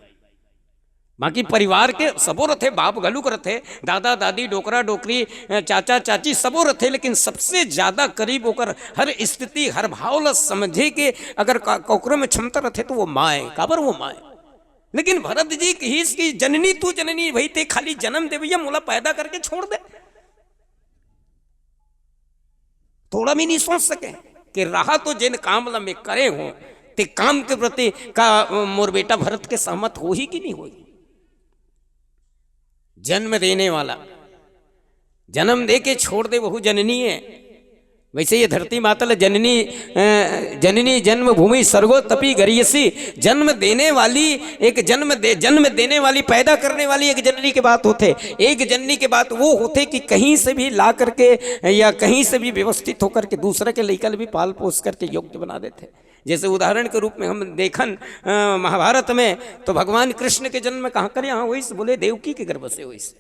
बाकी परिवार के सबो रथे, बाप घलुक रथे, दादा दादी, डोकरा डोकरी, अ, चाचा चाची सबो रथे, लेकिन सबसे ज्यादा करीब ओकर हर स्थिति, हर भाव ला समझे के अगर का-, ककरो में क्षमता रथे तो वो माँ हे। काबर वो माँ हे? लेकिन भरत जी कहिस कि जननी तू जननी भई, ते खाली जन्म देवइया, मोला पैदा करके छोड़ दे। थोड़ा भी नहीं सोच सके कि रहा तो जेन काम ला मैं करे हों, ते काम के प्रति का, अ, मोर बेटा भरत के सहमत होही कि नहीं होही? जन्म देने वाला, जन्म दे के छोड़ दे वहू जननी है। वैसे ये धरती माता ल जननी, अ, जननी जन्मभूमि स्वर्गो तपि गरीयसी, जन्म देने वाली, एक जन्म दे, जन्म देने वाली, पैदा करने वाली एक जननी के बात होथे। एक जननी के बात वो होथे कि कहीं से भी ला करके या कहीं से भी व्यवस्थित होकर के दूसरे के लइका ल भी पाल पोस करके योग्य बना देथे। जैसे उदाहरण के रूप में हम देखन, अ, महाभारत में तो भगवान कृष्ण के जन्म कहाँ करे, यहाँ होइस, बोले देवकी के गर्भ से होइस।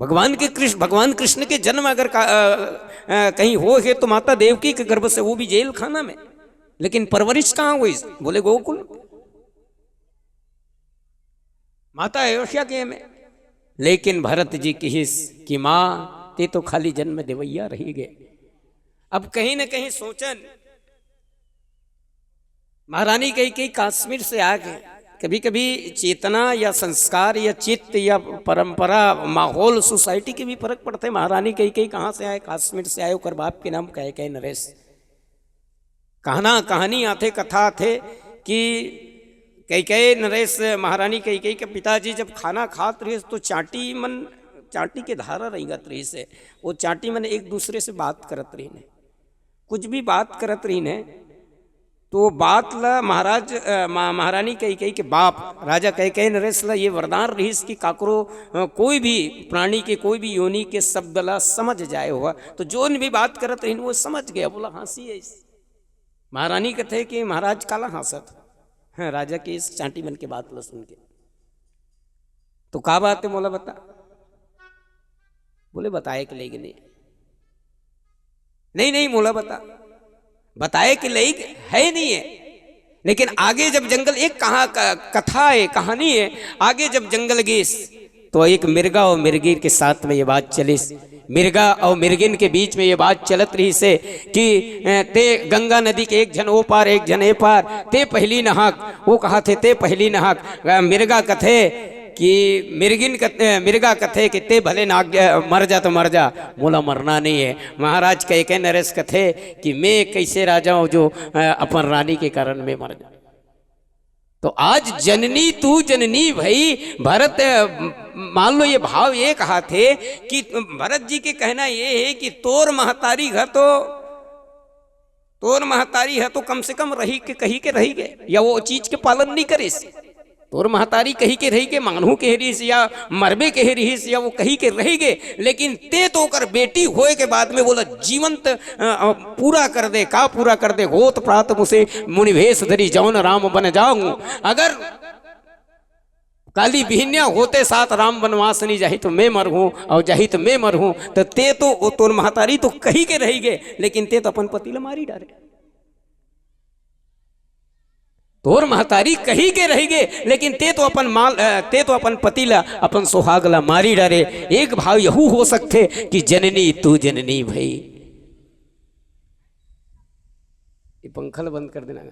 भगवान के कृष्ण, भगवान कृष्ण के जन्म अगर का, अ, अ, कहीं हो है तो माता देवकी के गर्भ से, वो भी जेल खाना में। लेकिन परवरिश कहाँ होइस? बोले गोकुल। माता अयोध्या के में। लेकिन भरत जी किहिस कि माँ, ते तो खाली जन्म देवैया रहि गे। अब कहीं ना कहीं सोचन, महारानी कैकेयी काश्मीर से आ गए। कभी कभी चेतना या संस्कार या चित्त या परंपरा, माहौल, सोसाइटी के भी फर्क पड़थे। महारानी कैकेयी कहाँ से आए? काश्मीर से आए। ओकर बाप के नाम कैकेय नरेश। कहना, कहानी आथे, कथा आथे कि कैकेय नरेश, महारानी कैकेयी के पिताजी जब खाना खात रहिस तो चांटी मन, चांटी के धारा रेंगत रहिस हे, वो चांटी मन एक दूसरे से बात करत रहिन हे, कुछ भी बात करत रहिन हे। तो वो बात ला महाराज, अ, मा-, महारानी कैकेयी के बाप राजा कैकेय नरेश ला ये वरदान रहिस कि काकरो, अ, कोई भी प्राणी के, कोई भी योनि के शब्द ला समझ जाए हुआ। तो जोन भी बात करत रहिन वो समझ गया, बोला हंसी है इस। महारानी कथे कि महाराज काला हंसत? हाँ, राजा के इस चांटी मन के बात ला सुन के। तो का बात है मोला बता? बोले बताए के लेग नहीं। नहीं, नहीं, मोला बता। बताए के लेग है नहीं है। लेकिन आगे जब जंगल, एक कहा, क-, कथा है, कहानी है, आगे जब जंगल गेस तो एक मिर्गा और मिर्गिन के साथ में ये बात चलिस। मिर्गा और मिर्गिन के बीच में ये बात चलत रहिस हे कि, अ, ते गंगा नदी के एक झन ओ पार, एक झन ए पार, ते पहली नहाक, वो कहाथे, ते पहली नहाक। अ, मिर्गा कथे कि मिर्गिन कथे, मिर्गा कथे कि ते भले नाग, अ, मर जा तो मर जा, मोला मरना नहीं है। महाराज कैकेय नरेश कथे कि मैं कैसे राजा हूँ जो, अ, अपन रानी के कारण में मर जा। तो आज जननी तू जननी भई भरत, अ, मान लो ये भाव ये कहाथे कि भरत जी के कहना ये है कि तोर महतारी घर तो तोर महतारी ह तो कम से कम रही के, कही के रही गे, या वो चीज के पालन नहीं करिस। तोर महतारी कही के रही गे, मानहू के रहिस या मरबे के रहिस या वो कही के रही गे, लेकिन ते तो ओकर बेटी होए के बाद में बोला जीवंत, अ, अ, पूरा कर दे, का पूरा कर दे? होत प्रात मुसे मुनि भेष धरी जौन राम बन जाऊं। अगर काली बिहनिया होते साथ राम वनवास नहीं जाही तो मैं मरहूं, और जाही तो मैं मरहूं। तो ते तो, वो तोर महतारी तो कही के रही गे, लेकिन ते तो अपन पति ला मारी डारे। तोर महतारी कही के रही गे, लेकिन ते तो अपन माल, अ, ते तो अपन पति ला, अपन सुहाग ला मारी डारे। एक भाव यहू हो सकथे कि जननी तू जननी भई। ये पंखा ला बंद कर देना।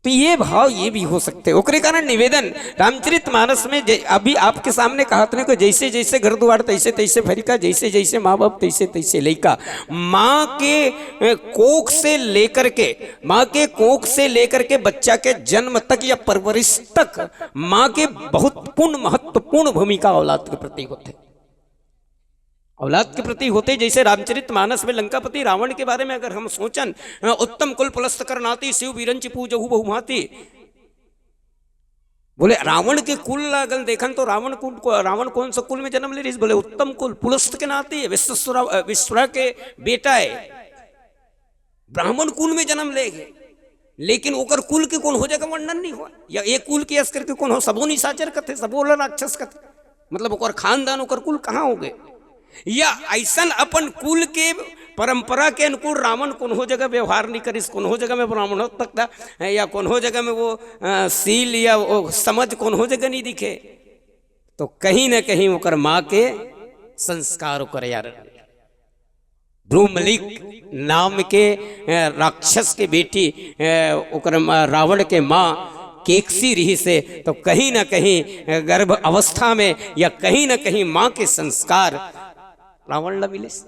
तो ये भाव, ये भी हो सकथे। ओकरे कारण निवेदन, रामचरित मानस में जे-, अभी आपके सामने कहात रहेंव कि जैसे जैसे घर दुआर तैसे तैसे फरिका, जैसे जैसे माँ बाप तैसे तैसे लइका। माँ के, ए, कोख से लेकर के, माँ के कोख से लेकर के बच्चा के जन्म तक या परवरिश तक माँ के बहुत पूर्ण, महत्वपूर्ण भूमिका औलाद के प्रति होथे। औलाद के प्रति होथे। जैसे रामचरित मानस में लंकापति रावण के बारे में अगर हम सोचन, अ, उत्तम कुल पुलस्त कर नाती, सिव बीरंचि पूजहु बहुभांति। बोले रावण के कुल ला अगर देखन तो रावण कुल को, रावण कौन सा कुल में जन्म ले रहिस? बोले उत्तम कुल, पुलस्त के नाती है, विश्वसुरा, अ, विश्वरा के बेटा है। ब्राह्मण कुल में जन्म ले गे, लेकिन ओकर कुल के कोनो जगह वर्णन नहीं हो, या एक कुल के अस करके कोनो, सबो निशाचर कथे, सबो ला राक्षस कथे, मतलब ओकर खानदान, ओकर कुल कहाँ हो गए? या ऐसन अपन कुल के परंपरा के अनुकूल रावण कोनो जगह व्यवहार नहीं करिस, कोनो जगह में ब्राह्मणों तक था, या कोनो जगह में वो, अ, शील या वो समझ कोनो जगह नहीं दिखे। तो कहीं ना कहीं ओकर माँ के संस्कार ओकर यार ब्रूमलिक नाम के, अ, राक्षस के बेटी, अ, ओकर म-, रावण के माँ केकसी रहिस हे, तो कहीं ना कहीं, अ, गर्भ अवस्था में या कहीं ना कहीं माँ के संस्कार रावण ला मिलिस।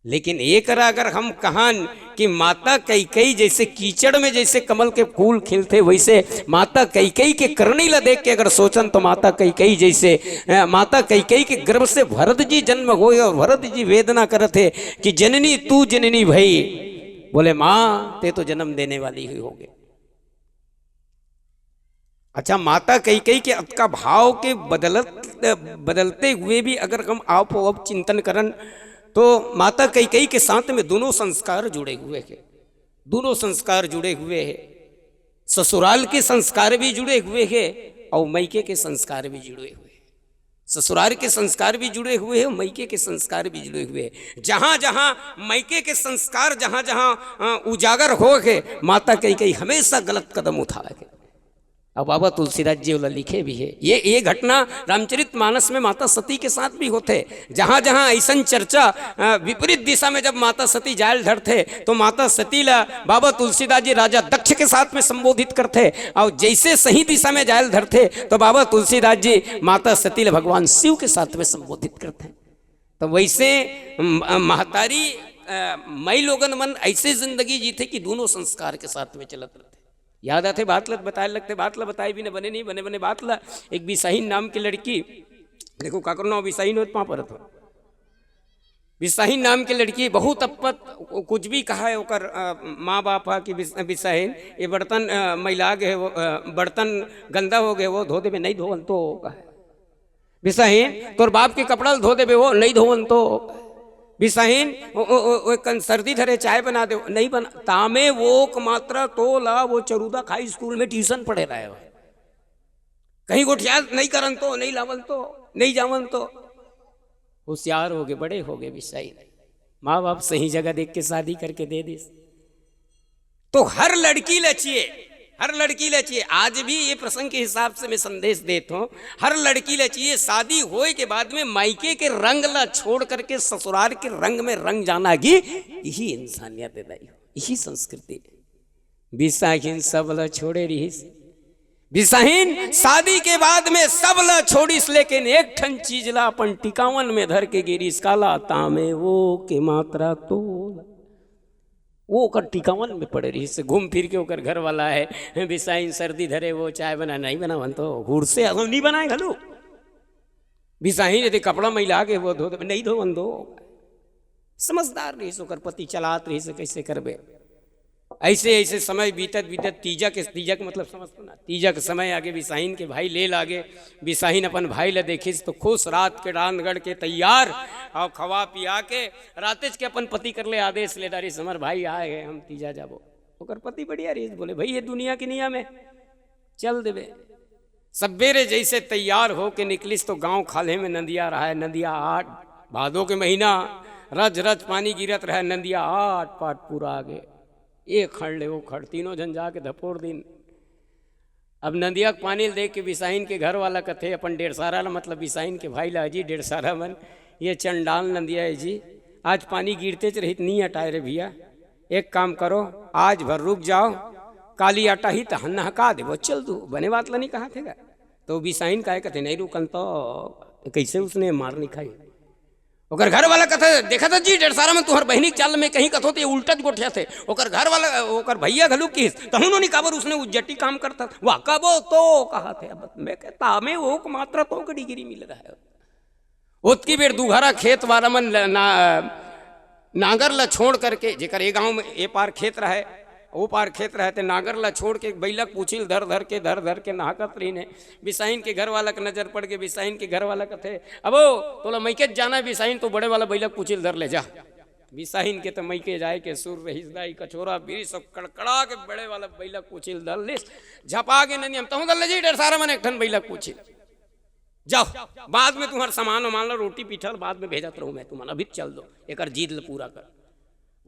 लेकिन एकरा अगर हम कहन कि माता कैकई जैसे कीचड़ में जैसे कमल के फूल खिलथे, वैसे माता कैकई के करनी ला देख के अगर सोचन, तो माता कैकई जैसे, अ, माता कैकई के गर्भ से भरत जी जन्म होए और भरत जी वेदना करत हे कि "जननी तू जननी भई", बोले, "माँ, ते तो जन्म देने वाली ही होगे।" अच्छा, माता कैकई के अतका भाव के बदलत, बदलते हुए भी अगर हम आप, आप चिंतन करन, तो माता कैकई के साथ में दोनों संस्कार जुड़े हुए हैं, दोनों संस्कार जुड़े हुए हैं। ससुराल के संस्कार भी जुड़े हुए हैं और मैके के संस्कार भी जुड़े हुए हैं। ससुराल के संस्कार भी जुड़े हुए हैं, मैके के संस्कार भी जुड़े हुए हैं। जहाँ जहाँ मैके के संस्कार जहाँ जहाँ, अ, उजागर हो गए, माता कैकई हमेशा गलत कदम उठा के। अब बाबा तुलसीदास जी वाला लिखे भी है। ये, ये घटना रामचरित मानस में माता सती के साथ भी होते। जहाँ जहाँ ऐसन चर्चा, अ, विपरीत दिशा में जब माता सती जायल धरते, तो माता सती ला बाबा तुलसीदास जी राजा दक्ष के साथ में संबोधित करते, और जैसे सही दिशा में जायल धरते, तो बाबा तुलसीदास जी माता सती ला भगवान शिव के साथ में संबोधित करते। तो वैसे म-, महतारी, अ, माई लोगन मन ऐसे जिंदगी जीते कि दोनों संस्कार के साथ में चलत रहते। याद आथे बात ल बताए लगथे, बात ल बताए बिना बने नहीं, बने बने बात ल। एक बिसाहिन नाम की लड़की, देखो काकर नाम बिसाहिन होत पाँव परत हो। बिसाहिन नाम की लड़की बहुत अप्पत, कुछ भी कहा है ओकर, अ, माँ बाप हा कि बिस-, बिसाहिन, ये बर्तन, अ, मैला गए वो, अ, बर्तन गंदा हो गए वो, धो देबे, नहीं धोवन तो कहा। बिसाहिन, तोर बाप के कपड़ा ल धो देबे वो, नहीं धोवन तो। बिसाहिन, ओ, ओ, ओ, ओ, कन सर्दी धरे, चाय बना दे, नहीं बना। तामे वो क मात्रा तो ला, वो चरूदा खाई स्कूल में ट्यूशन पढ़े रहे हो। कहीं गोठिया नहीं करन तो, नहीं लावन तो, नहीं जावन तो। होशियार हो गए, बड़े हो गए बिसाहिन। माँ बाप सही जगह देख के शादी करके दे दिस। तो हर लड़की ल चाहिए, हर लड़की ल चाहिए। आज भी ये प्रसंग के हिसाब से मैं संदेश देता हूँ, हर लड़की ल चाहिए शादी होए के बाद में मायके के रंग ला छोड़ करके ससुराल के रंग में रंग जाना ही, यही इंसानियत है दाई, यही संस्कृति है। बिसाहिन सब ला छोड़े रहिस, बिसाहिन शादी के बाद में सब ला छोड़िस, लेकिन एक ठन चीज ला अपन टिकावन में धर के गिरिस। काला? तामे वो के मात्रा तो वो ओकर टिकावन में पड़े रहिस। घूम फिर के ओकर घर वाला है, बिसाहिन सर्दी धरे, वो चाय बना, नहीं बनावन तो, हुड़ से हम नहीं बनाए घलू। बिसाहिन यदि कपड़ा मैला के वो धो दे, नहीं धोवन दो। समझदार रहिस, ओकर पति चलात रहिस, कैसे करबे। ऐसे ऐसे समय बीतत बीतत तीजा के, तीजा के मतलब समझ ना, तीजा के समय आगे, बिसाहिन के भाई ले लागे। बिसाहिन अपन भाई ला देखिस तो खुश, रात के रांध गढ़ के तैयार, और खवा पिया के रातेच के अपन पति कर ले आदेश ले डारिस, "हमर भाई आए हैं, हम तीजा जाबो।" ओकर पति बढ़िया रहिस, बोले, "भाई, ये दुनिया के नियम है, चल देबे।" सवेरे जैसे तैयार होके निकलिस तो गांव खाल्हे में नंदिया रहा है, नंदिया आट, भादो के महीना, रज रज पानी गिरत रहा है, नंदिया आट पाट पूरा आगे, एक खड़ ले वो खड़, तीनों झन जाके धपोर दिन। अब नंदिया के पानी ल देख के बिसाहिन के घर वाला कथे अपन डेढ़सारा ला, मतलब बिसाहिन के भाई ला, "जी डेढ़सारा मन, ये चंडाल नंदिया है जी, आज पानी गिरतेच रहित नहीं अटाए रे भैया, एक काम करो, आज भर रुक जाओ, काली अटाही त हम नहका देबो, चल दू।" बने बात ला नहीं कहा थे गा। तो बिसाहिन काय कथे, "नहीं रुकन तो।" कैसे उसने मार नहीं खाई। ओकर घर वाला कथे, "देखा था जी डेढ़सारा मन, तुहर बहिनी के चाल में कहीं कथो तो ये उल्टा गोठिया थे।" ओकर घर वाला, ओकर भैया घलू किस, तहु नो नहीं काबर, उसने उज्जटी काम करता था। वाह, कबो तो कहा थे। अब मैं कहता, हमें वो मात्रा तो के डिग्री मिल रहा है। ओतकी बेर दुघरा खेत वाला मन ल-, ना, नांगर ला छोड़ करके, जेकर ए गांव में ए पार खेत रहे, ओ पार खेत रहे, ते नांगर ला छोड़ के बैलक पूछिल धर धर के, धर धर के नहाकत रहिन हे। बिसाहिन के घर वाला के नजर पड़ के, बिसाहिन के घर वाला कथे, "अबो, तोला मइके जाना है बिसाहिन, तो बड़े वाला बैलक पूछिल धर ले जा।" बिसाहिन के तो मइके जाए के सुर रहिस दाई, कछोरा बिरिस सब कड़कड़ा के बड़े वाला बैलक पूछिल धर लिस, झपा के नंदिया में, "तहूं धर ले जी डेढ़सारा मन एक ठन बैलक पूछिल।" जाओ, बाद में तुम्हारा सामान वामान ला, रोटी पीठा ला बाद में भेजत रहूं मैं तुमन, अभी चल दो, एकर जिद ला पूरा कर।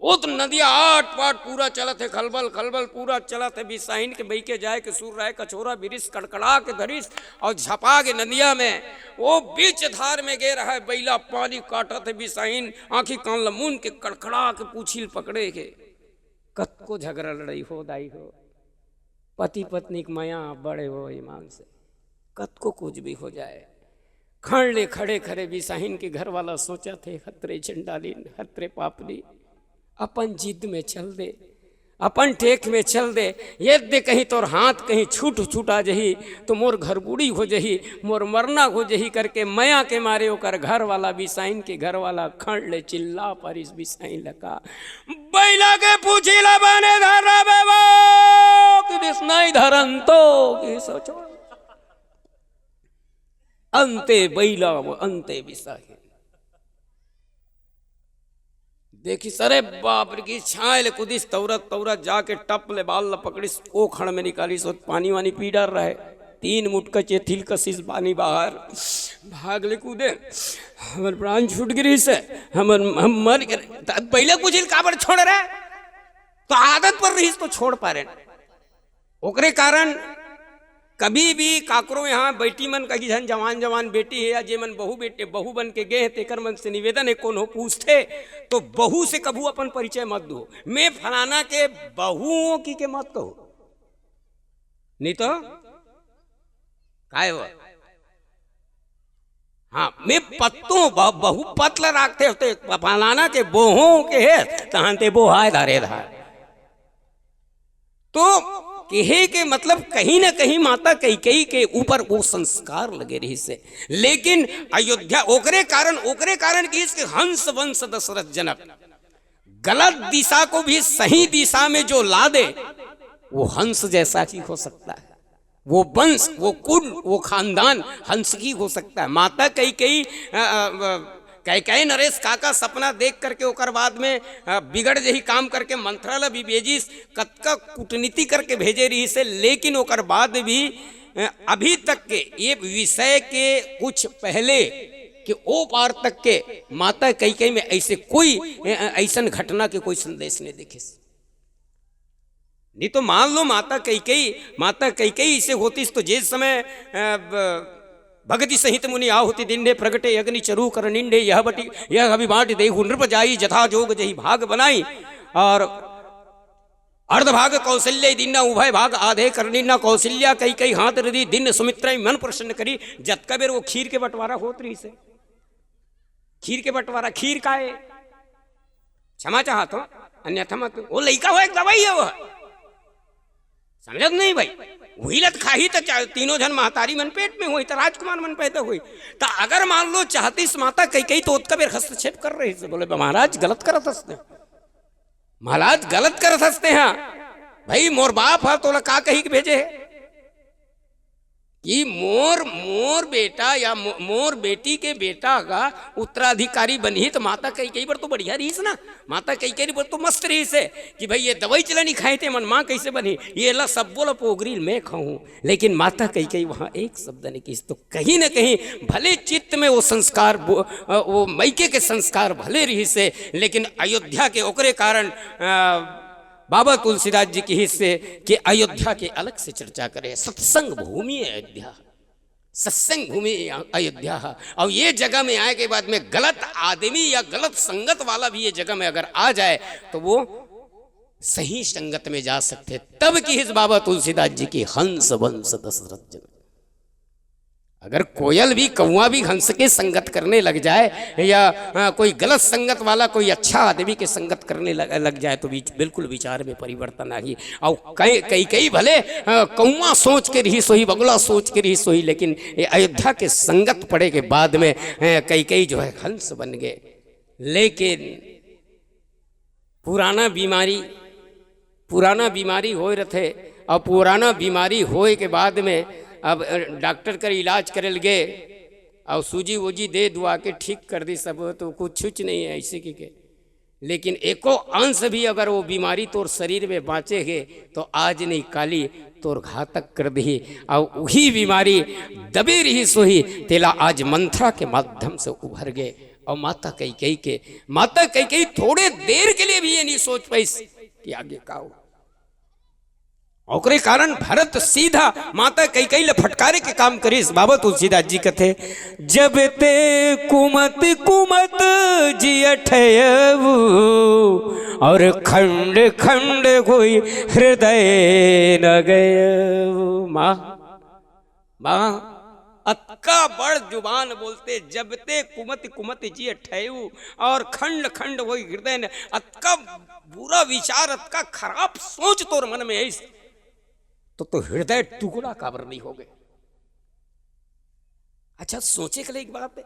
वो तो नंदिया आट पाट पूरा चलत है, खलबल खलबल पूरा चलत है। बिसाहिन के बइके जाए के सुर रहे, कछोरा बिरिस कड़कड़ा के धरिस और झपा के नंदिया में वो बीच धार में गे रहा है, बैला पानी काटत है। बिसाहिन आंखी कान ला मूंद के कड़कड़ा के पूछिल पकड़े के, कतको झगड़ा लड़ाई हो दाई हो, पति पत्नी के मया बड़े हो ईमान से, कतको कुछ भी हो जाए, खंड़ ले खड़े खड़े बिसाहिन के घर वाला सोचथे, हतरे चंडालिन, हतरे पापनी, अपन जिद में चल दे, अपन टेक में चल दे। यदि कहीं तोर हाथ कहीं छूट छूटा जही, तो मोर घर बूढ़ी हो जही, मोर मरना हो जही करके मया के मारे ओकर घर वाला, बिसाहिन के घर वाला खंड़ ले चिल्ला परिस बिसाहिन लका, "बैला के पूछी ला बने धर रहे वो, कि बिसनाई धरन तो, कि सोचो।" अंते बैला वो, अंते बिसाहिन। देखिस, अरे बाप रे, कि छांय ले कुदिस, तौरत तौरत जाके टप ले बाल ल पकड़िस, ओ खंड़ में निकालिस, ओ पानी वानी पी डार रहे। तीन मुटका चेथिल कसिस पानी बाहर, भाग ले कूदे, "हमर प्राण छूट गिरिस हे, हमर, हम मर गे।" त पहले पूछिस, "काबर छोड़ रहे?" तो आदत पर रहिस तो छोड़ पारे। ओकरे कारण कभी भी काकरो यहाँ बेटी मन, कही झन जवान जवान बेटी हे या जे मन बहू बेटे, बहू बन के गे हे, तेकर मन से निवेदन हे, कोनो पूछथे तो बहू से कभू अपन परिचय मत दो, "मैं फलाना के बहू हूँ" कि के मत कहो। नहीं तो काय हो? हाँ, मैं पत्तू ब-, बहू पत ल राखथे होते, फलाना के बहू के हे, तहन ते बोहाय धारे धार। तो कहे के मतलब, कहीं ना कहीं माता कैकेयी के ऊपर वो संस्कार लगे रहिस हे। लेकिन अयोध्या ओकरे कारण, ओकरे कारण कि इसके हंस वंश दशरथ जनक गलत दिशा को भी सही दिशा में जो ला दे, वो हंस जैसा ही हो सकता है। वो वंश, वो कुल, वो खानदान हंस की हो सकता है। माता कैकेयी, अ, अ, अ, कैकेयी नरेश काका सपना देख करके ओकर बाद में, अ, बिगड़ जही काम करके मंथरा ला भी भेजिस, कतका कूटनीति करके भेजे रहिस हे, लेकिन ओकर बाद भी, अ, अभी तक के ये विषय के कुछ पहले के ओ पार तक के माता कैकेयी में ऐसे कोई, अ, अ, ऐसन घटना के कोई संदेश नहीं देखिस। नहीं तो मान लो माता कैकेयी, माता कैकेयी इसे होतिस तो जे समय, अ, ब-, भगति सहित मुनि आहुति दिन्हे, प्रगटे अग्नि चरू कर निंडे, यह बटी, यह अभिबाटी देहु नृप जाई, जथा जोग जही भाग बनाई। और अर्ध भाग कौशल्या दिन्ना, उभय भाग आधे कर निन्ना, कौशल्या कैकेयी हाथ रिधि दिन्न सुमित्रा मन प्रसन्न करी। जतका बेर वो खीर के बंटवारा होत रहिस हे, खीर के बंटवारा, खीर काय? क्षमा चाहत हो, अन्यथा मत। वो लइका हो, एक दवाई है वो। समझत नहीं भाई? वही लत खाही त चा-, तीनों झन महतारी मन पेट में होही, त राजकुमार मन पैदा होही। त अगर मान लो चाहतिस माता कैकेयी, तो ओतका बेर हस्तक्षेप कर रहिस हे, बोले, "महाराज, गलत करत हस ते। महाराज, गलत करत हस ते हा। भाई, मोर बाप हा, तोला का कही के भेजे हे?" कि मोर, मोर बेटा या मो-, मोर बेटी के बेटा का उत्तराधिकारी बनही, त माता कैकेयी बर तो बढ़िया रहिस ना, माता कैकेयी बर तो मस्त रहिस हे कि भाई, ये दवाई चला नहीं खाए थे मन, माँ कैसे बनही, ये ला सब बोला पोगरी मैं खाऊं। लेकिन माता कैकेयी वहाँ एक शब्द नहीं किहिस। तो कहीं ना कहीं भले चित्त में वो संस्कार, वो, वो मइके के संस्कार भले रहिस हे, लेकिन अयोध्या के ओकरे कारण, अ, बाबा तुलसीदास जी किहिस हे कि अयोध्या के अलग से चर्चा करे, सत्संग भूमि अयोध्या, सत्संग भूमि अयोध्या हे। और ये जगह में आए के बाद में गलत आदमी या गलत संगत वाला भी ये जगह में अगर आ जाए, तो वो सही संगत में जा सकथे। तब किहिस बाबा तुलसीदास जी कि हंस वंश दशरथ जनक। अगर कोयल भी, कौवा भी हंस के संगत करने लग जाए या, अ, कोई गलत संगत वाला कोई अच्छा आदमी के संगत करने लग, लग जाए, तो बीच, बिल्कुल विचार में परिवर्तन आही। और कई, कैकेयी भले, अ, कौवा सोच के रहिस होही, बगुला सोच के रहिस होही, लेकिन ये अयोध्या के संगत पड़े के बाद में, अ, कैकेयी जो है हंस बन गे। लेकिन पुराना बीमारी, पुराना बीमारी होए रथे, और पुराना बीमारी होए के बाद में अब, अ, डॉक्टर कर इलाज करे ल गे, और सूजी वूजी दे दुआ के ठीक कर दिस, तो कुछ नहीं है ऐसे कि के। लेकिन एको अंश भी अगर वो बीमारी तोर शरीर में बाँचे हे, तो आज नहीं काली तोर घातक कर दिही। और वही बीमारी दबे रहिस होही, तेला आज मंथरा के माध्यम से उभर गे। और माता कैकेयी के, माता कैकेयी थोड़े देर के लिए भी ये नहीं सोच पाइस कि आगे का हो। ओकरे कारण भरत सीधा माता कैकेयी ल फटकारे के काम करिस। बाबा तुलसीदास जी कथे, "जब ते कुमत कुमत जिय ठयऊ, और खंड खंड हुई हृदय न गयऊ।" माँ, माँ, अतका बड़ जुबान बोलते, जब ते कुमति कुमति जिय ठहरउ, और खंड खंड होई हृदय ने। अतका बुरा विचार, अतका खराब सोच तोर मन में आइस, तो, तो हृदय टुकड़ा काबर नहीं होगे? अच्छा, सोचे के लिए एक बात है,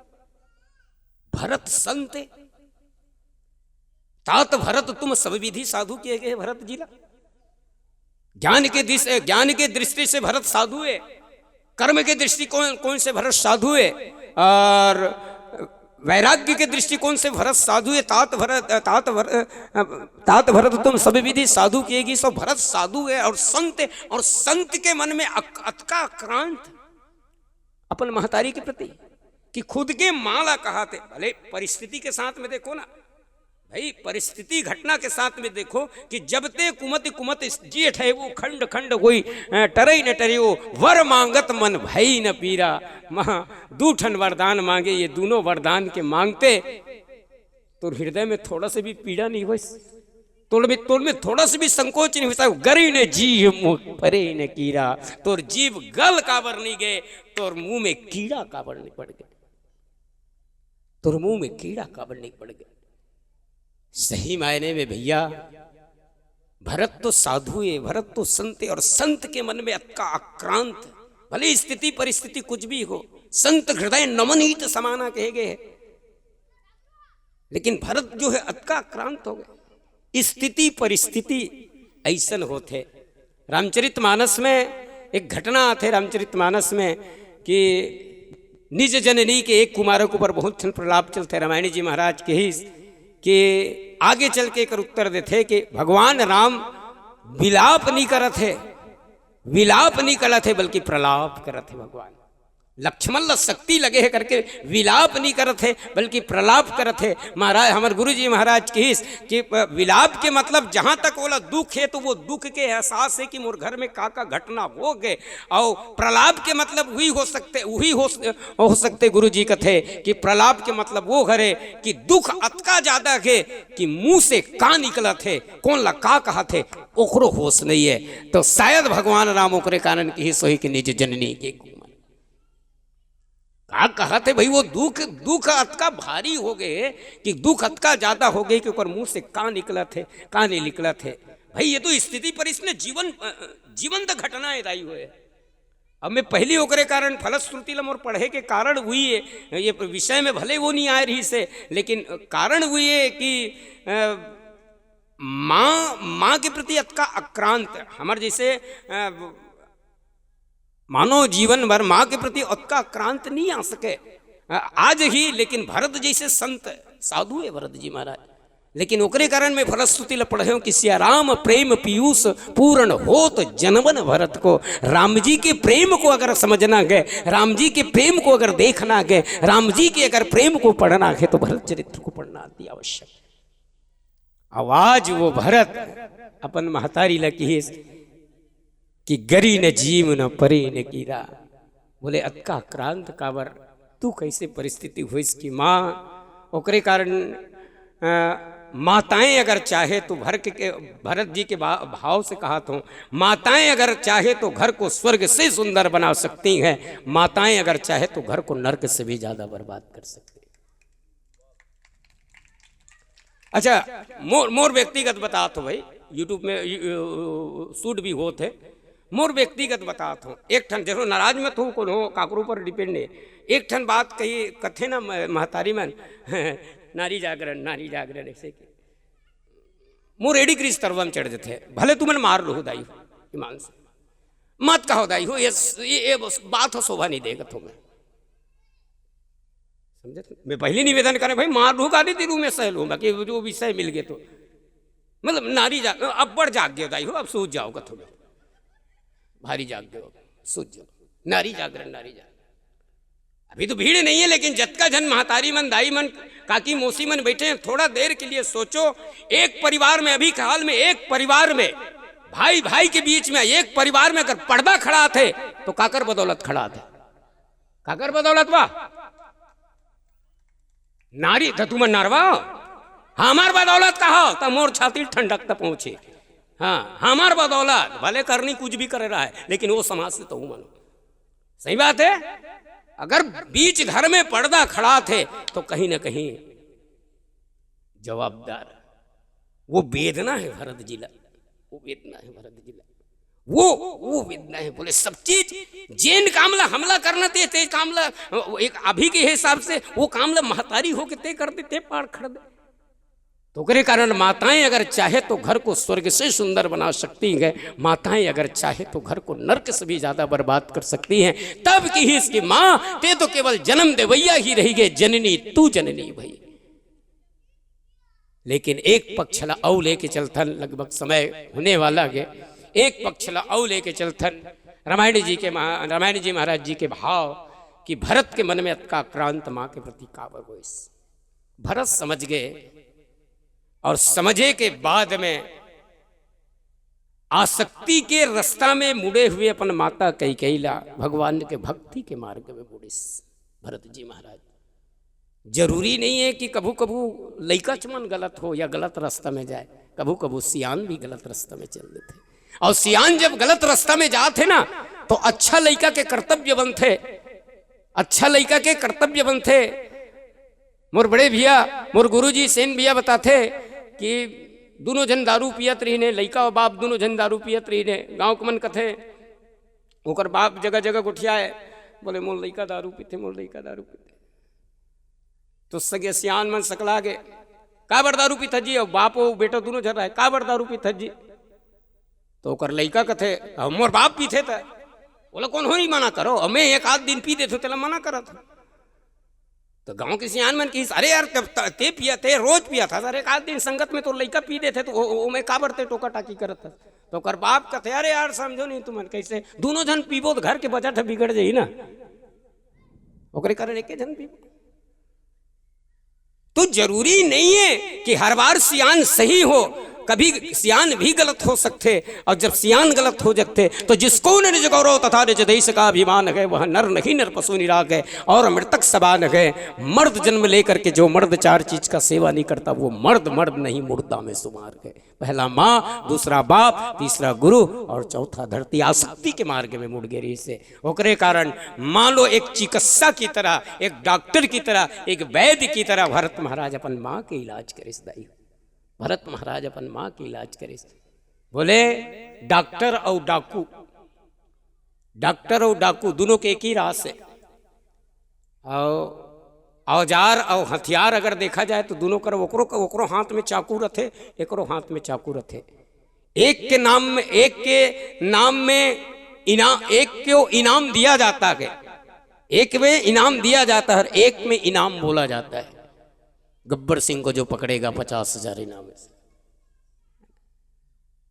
भरत संत ए, तात भरत तुम सब विधि साधु किए गए भरत जी ला। ज्ञान के दिस-, ज्ञान के दृष्टि से भरत साधु है, कर्म के दृष्टिकोण, कोण से भरत साधु है, और वैराग्य के दृष्टिकोण से भरत साधु है। तात भरत, तात भर-, तात भरत तुम सब विधि साधु किए गए, सो भरत साधु है और संत है, और संत के मन में अक-, अतका आक्रांत अपन महतारी के प्रति कि खुद के माँ ला कहाथे। भले परिस्थिति के साथ में देखो ना भाई, परिस्थिति घटना के साथ में देखो कि जब ते कुमति कुमति जिय ठहरउ, खंड खंड होई, अ, टरई न टरियो, वर मांगत मन भई न पीरा। माँ दू ठन वरदान मांगे, ये दूनों वरदान के मांगते तोर हृदय में थोड़ा से भी पीड़ा नहीं होइस, तोर में, तोर में थोड़ा से भी संकोच नहीं होइस। गरी न जीव मुख परे न कीरा, तोर जीभ गल काबर नहीं गे, तोर मुंह में कीड़ा काबर नहीं पड़ गे, तोर मुंह में कीड़ा काबर नहीं पड़ गे। सही मायने में भैया, भरत तो साधु है, भरत तो संत है, और संत के मन में अतका आक्रांत, भले स्थिति परिस्थिति कुछ भी हो, संत हृदय नवनीत समाना कहे गए है। लेकिन भरत जो है, अतका आक्रांत हो गए। स्थिति परिस्थिति अइसन होथे। रामचरित मानस में एक घटना आथे, रामचरित मानस में, कि निज जननी के एक कुमार के ऊपर बहुत ठन प्रलाप चलथे। रामायण जी महाराज कहिस कि आगे चल के एकर उत्तर देथे कि भगवान राम विलाप नहीं करत हे, विलाप नहीं करत हे, बल्कि प्रलाप करत हे भगवान। लक्ष्मण ला शक्ति लगे हे करके विलाप नहीं करत हे, बल्कि प्रलाप करत हे। महाराज, हमर गुरु जी महाराज कहिस कि, अ, विलाप के मतलब जहाँ तक ओला दुख हे, तो वो दुख के एहसास हे कि मोर घर में का-का घटना हो गे। अउ प्रलाप के मतलब वही हो सकथे, वही हो स-, हो सकथे, गुरु जी कथे कि प्रलाप के मतलब वो हरे कि दुख अतका ज्यादा हे कि मुंह से का निकलत हे, कोन ला का कहत हे, ओकरो होश नहीं हे। तो शायद भगवान राम ओकरे कारण कहिस होही कि निज जननी के कुमार। का कहत हे भाई, वो दुख, दुख अतका भारी हो गे कि दुख अतका ज्यादा हो गे कि ओकर मुंह से का निकलत हे, का नहीं निकलत हे। भाई, ये तो स्थिति पर इसने जीवन, अ, जीवंत घटना हे दाई होय। अब मैं पहली ओकरे कारण फलश्रुति ला मोर पढ़े के कारण वही हे, ये विषय में भले वो नहीं आए रहिस हे, लेकिन कारण वही हे कि, अ, माँ, माँ के प्रति अतका आक्रांत, हमर जैसे, अ, मानव जीवन भर माँ के प्रति अतका आक्रांत नहीं आ सके, अ, आज ही, लेकिन भरत जैसे संत साधु हे भरत जी महाराज। लेकिन ओकरे कारण मैं फलश्रुति ला पढ़े हूँ कि सिया राम प्रेम पीयूष पूर्ण होत जनवन भरत को। राम जी के प्रेम को अगर समझना हे, राम जी के प्रेम को अगर देखना हे, राम जी के अगर प्रेम को पढ़ना हे, तो भरत चरित्र को पढ़ना अति आवश्यक। अउ आज वो भरत अपन महतारी ला कहिस कि गरी न जीव न परे न कीरा। बोले, "अतका आक्रांत काबर? तू कैसे परिस्थिति होइस कि माँ?" ओकरे कारण, अ, माताएं अगर चाहे तो भर के, के, भरत जी के बा-, भाव से कहा तो, माताएं अगर चाहे तो घर को स्वर्ग से सुंदर बना सकती हैं, माताएं अगर चाहे तो घर को नर्क से भी ज्यादा बर्बाद कर सकती हैं। अच्छा, मोर, मोर व्यक्तिगत बतात हूँ भाई, YouTube में यू-, यू-, shoot भी होत हे। मोर व्यक्तिगत बतात हूँ, एक ठन, देखो, नाराज मत हो, कोनो काकरो पर depend नहीं। एक ठन बात कही, कथे ना म-, महतारी मन, नारी जागरण, नारी जागरण, ऐसे कि मोर एड़ी ग्रीस तरवा में चढ़ जथे, भले तुमन मार लूहू दाई हो, ईमान से। मत कहो दाई हो, ये, ये, ये बस बात हो, शोभा नहीं देगा तुम्हें। समझे? मैं पहली निवेदन करे, भाई, मार लूहू, गाली दे लूहू, मैं सह लूहू, बाकी जो विषय मिल गए तो। मतलब, नारी जाग, अब्बड़ जाग गए दाई हो, अब सूझ जाओ कथो में। भारी जाग गए, सूझ जाओ। नारी जागरण, नारी जागरण। अभी तो भीड़ नहीं है, लेकिन जतका झन महतारी मन, दाई मन, काकी, मौसी मन बैठे हैं, थोड़ा देर के लिए सोचो। एक परिवार में, अभी के हाल में एक परिवार में भाई भाई के बीच में, एक परिवार में अगर पर्दा खड़ा थे, तो काकर बदौलत खड़ा थे? काकर बदौलत बा? नारी, त तुमन नरवा हो? हमर बदौलत कहो, त मोर छाती ठंडक त पहुंचे। हाँ, हमर बदौलत, भले करनी कुछ भी करे रहा है, लेकिन वो समाज से तो हूँ मनो। सही बात है? अगर बीच घर में पर्दा खड़ा थे तो कहीं ना कहीं जवाबदार वो वेदना है भरत जी ला, वो वेदना है भरत जी ला, वो वो वेदना है। बोले सब चीज जेन काम ला हमला करना ते, ते काम ला एक अभी के हिसाब से वो काम ला महतारी हो के ते कर दे, ते पार खड़ दे। तो ओकरे कारण माताएं अगर चाहे तो घर को स्वर्ग से सुंदर बना सकती हैं, माताएं अगर चाहे तो घर को नर्क से भी ज्यादा बर्बाद कर सकती हैं। तब की ही इसकी माँ ते तो केवल जन्म देवैया ही रही गए, जननी तू जननी भई। लेकिन एक पक्ष ला अउ लेके चलथन, लगभग समय होने वाला गे, एक पक्ष ला अउ लेके चलथन। रामायण जी के महा-, रामायण जी महाराज जी के भाव कि भरत के मन में अतका आक्रांत माँ के प्रति काबर होइस। भरत समझ गए और समझे के बाद में आसक्ति के रास्ता में मुड़े हुए अपन माता कैकेयी ला भगवान के भक्ति के मार्ग में मुड़िस भरत जी महाराज। जरूरी नहीं है कि कभू कभू लइका चमन गलत हो या गलत रास्ता में जाए, कभू कभू सियान भी गलत रास्ता में चल देथे। और सियान जब गलत रास्ता में जात हे ना, तो अच्छा लइका के कर्तव्य बनथे, अच्छा लइका के कर्तव्य बनथे। मोर बड़े भैया, मोर गुरुजी सेन भैया बताथे कि दुनों झन दारू पियत रहिन हे, लइका अउ बाप दुनों झन दारू पियत रहिन हे। गाँव के मन कथे, ओकर बाप जगह जगह गोठियाए, बोले, "मोर लइका दारू पीथे, मोर लइका दारू पीथे।" तो सगे सियान मन सकला गे, "काबर दारू पीथस जी?" अउ बाप अउ बेटा दुनों झन रहे, "काबर दारू पीथस जी?" तो ओकर लइका कथे, "अब मोर बाप पीथे त ओला कोन होई मना करो, अब मैं एक आध दिन पी देथों, तेला मना करत हँव।" तो गाँव के सियान मन किहिस, "अरे यार, तब त-, ते पिया, ते रोज पिया था, अरे एक आध दिन संगत में तोर लइका पी देथे, तो ओ, ओ, ओमे काबर ते टोका टाकी करत हस?" तो ओकर बाप कथे, "अरे यार, समझो नहीं तुमन, कैसे दुनों झन पीबो तो घर के बजट ह बिगड़ जाही ना, ओकरे कारण एके झन पीबो।" तो जरूरी नहीं है कि हर बार सियान सही हो, कभी सियान भी गलत हो सकथे, और जब सियान गलत हो सकथे तो जिसको न निज गौरव तथा निज देश का अभिमान है, वह नर नहीं नर पशु निराग है और मृतक समान है। मर्द जन्म लेकर के जो मर्द चार चीज का सेवा नहीं करता, वो मर्द मर्द नहीं, मुर्दा में शुमार है। पहला माँ, दूसरा बाप, तीसरा गुरु और चौथा धरती। आसक्ति के मार्ग में मुड़ गे रहिस हे। ओकरे कारण मान लो एक चिकित्सा की तरह, एक डॉक्टर की तरह, एक वैद्य की तरह भरत महाराज अपन माँ के इलाज करिस दाई। भरत महाराज अपन माँ के इलाज करिस। बोले डॉक्टर अउ डाकू, डॉक्टर अउ डाकू दुनों के एक ही रास हे। अउ औजार अउ हथियार अगर देखा जाए तो दुनों कर ओकरो, ओकरो हाथ में चाकू रथे, एकरो हाथ में चाकू रथे। एक के नाम में, एक के नाम में इनाम, एक को इनाम दिया जाता है, एक में इनाम दिया जाता है और एक में इनाम बोला जाता है। गब्बर सिंह को जो पकड़ेगा पचास हजार इनाम है।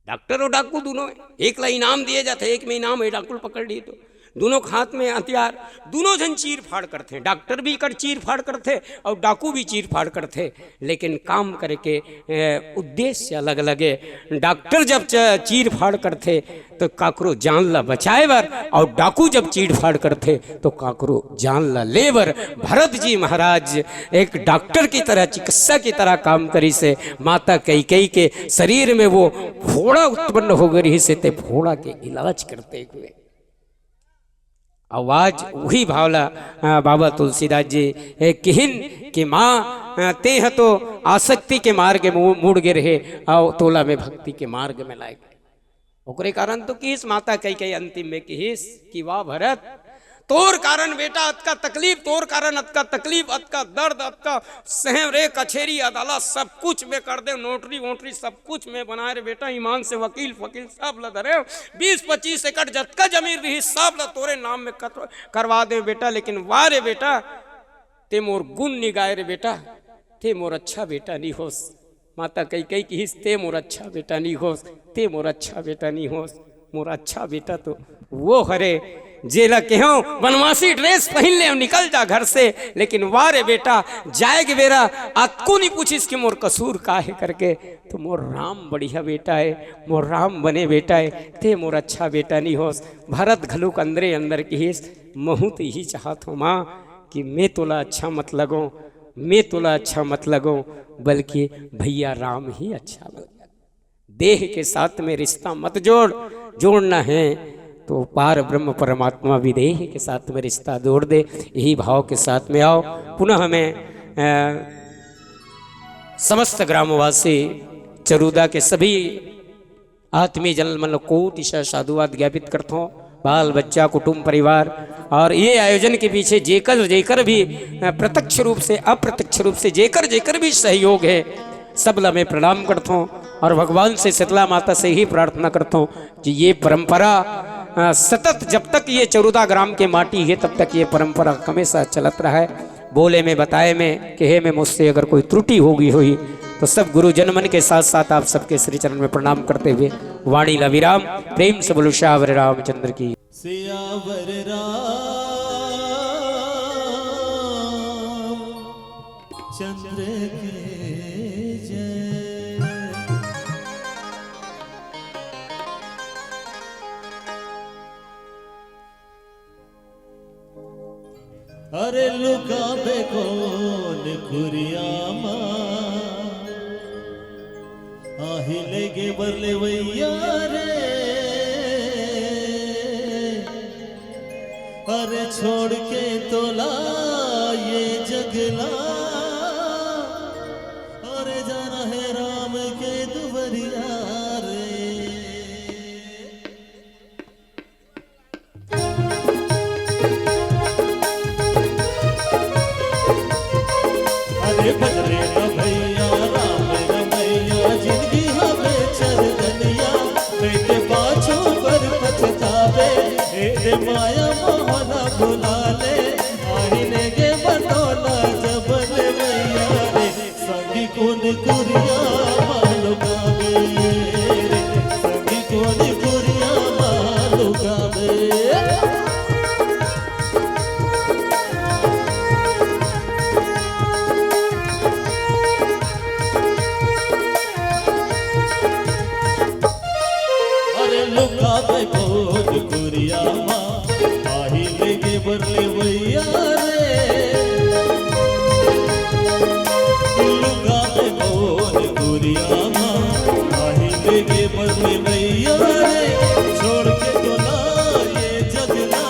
डॉक्टर अउ डाकू दुनों हे, एक ला इनाम दिए जाथे, एक में इनाम हे, डाकू ल पकड़ लिए तो दुनों के हाथ में हथियार, दुनों झन चीर फाड़ करथे, डॉक्टर भी कर चीर फाड़ करथे अउ डाकू भी चीर फाड़ करथे, लेकिन काम करे के, ए, उद्देश्य अलग अलग हे। डॉक्टर जब च-, चीर फाड़ करथे तो काकरो जान ला बचाए बर, अउ डाकू जब चीर फाड़ करथे तो काकरो जान ला ले बर। भरत जी महाराज एक डॉक्टर की तरह, चिकित्सा की तरह काम करिस हे। माता कैकेयी के शरीर में वो फोड़ा उत्पन्न हो गे रहिस हे, ते फोड़ा के इलाज करते हुए। अउ आज वही भाव ला, अ, बाबा तुलसीदास जी, ए, किहिन कि माँ, अ, ते ह तो आसक्ति के मार्ग में मु-, मुड़ गे रहे, अउ तोला में भक्ति के मार्ग में लाए गे। ओकरे कारण तो किहिस माता कैकेयी अंतिम में किहिस कि वाह भरत, तोर कारण बेटा अतका तकलीफ, तोर कारण अतका तकलीफ, अतका दर्द, अतका सहम रे, कचेरी अदालत सब कुछ में कर दे, नोटरी वोटरी सब कुछ में बनाए रे बेटा, ईमान से वकील फकील सब ल धरे, बीस पच्चीस एकड़ जतका जमीन रही सब ल तोरे नाम में कत-, करवा दे बेटा। लेकिन वाह रे बेटा, ते मोर गुण निगाए रे बेटा, ते मोर अच्छा बेटा नी होस। माता कैकेयी किहिस, ते मोर अच्छा बेटा नी होस, ते मोर अच्छा बेटा नी होस। मोर अच्छा बेटा तो वो हरे जेला केहों बनवासी ड्रेस पहिन ले अउ निकल जा घर से, लेकिन वाह रे बेटा, जाए के बेरा अतको नी पूछिस कि मोर कसूर का हे करके। तो मोर राम बढ़िया बेटा हे, मोर राम बने बेटा हे, ते मोर अच्छा बेटा नी होस। भरत घलुक अंदरे अंदर किहिस, महूँ तो इही चाहत हों माँ कि मैं तोला अच्छा मत लगों, मैं तोला अच्छा मत लगों, बल्कि भैया राम ही अच्छा लगों। देह के साथ में रिश्ता मत जोड़, जोड़ना है तो पार ब्रह्म परमात्मा विदेह के साथ में रिश्ता जोड़ दे, यही भाव के साथ में आओ। पुनः हमें, अ, समस्त ग्रामवासी, चरूदा के सभी आत्मीय जन मन ल कोटि सा साधुवाद ज्ञापित करथों, बाल बच्चा, कुटुंब परिवार, और ये आयोजन के पीछे जेकर जेकर भी, अ, प्रत्यक्ष रूप से, अप्रत्यक्ष रूप से जेकर जेकर भी सहयोग है, सब ल मैं प्रणाम करथों और भगवान से, शीतला माता से ही प्रार्थना करथों कि ये परंपरा, अ, सतत जब तक ये चरूदा ग्राम के माटी है, तब तक ये परंपरा हमेशा चलत रहे। बोले में, बताए में, कहे में मुझसे अगर कोई त्रुटि होगी हुई, तो सब गुरुजन मन के साथ साथ आप सबके श्री चरण में प्रणाम करते हुए वाणी ला विराम। प्रेम से बोलो सियावर रामचंद्र की। सियावर रामचंद्र की जय। अरे लुकाबे कोन कुरिया मा, आही लेगे बर लेवैया रे। अरे छोड़ के तोला ये जगला, अरे जाना है राम के दुवरिया रे। अरे बजरे न भैया राम रमैया, जिंदगी हवे चरदनिया, बेटे पाछू पर पछतावे, ए दे माया मोहना भुला ले, आहिने के बटोला जबल भैया रे। संगी कोन कुरिया मालो गावे रे, संगी कोन कुरिया मालो गावे। अरे लुकाबे कोन कुरिया मा, आही लेगे बर लेवैया रे। लुकाबे कोन कुरिया मा, आही लेगे बर लेवैया रे। छोड़ के तोला ये जगना,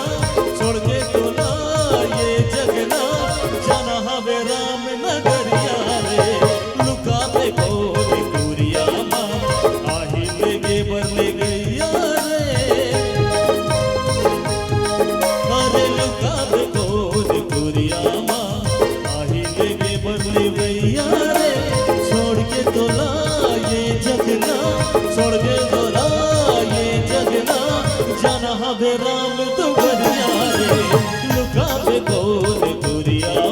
छोड़ के तोला ये जगना, जाना हवे राम नगरिया रे। लुकाबे कोन कुरिया मा, आही लेगे बर लेवैया रे। अरे लुकाबे कोन कुरिया मा, आही लेगे बर लेवैया रे। छोड़ के तोला ये जगना, छोड़ के तोला ये जगना, जाना हवे राम दुवरिया रे। लुकाबे कोन कुरिया मा।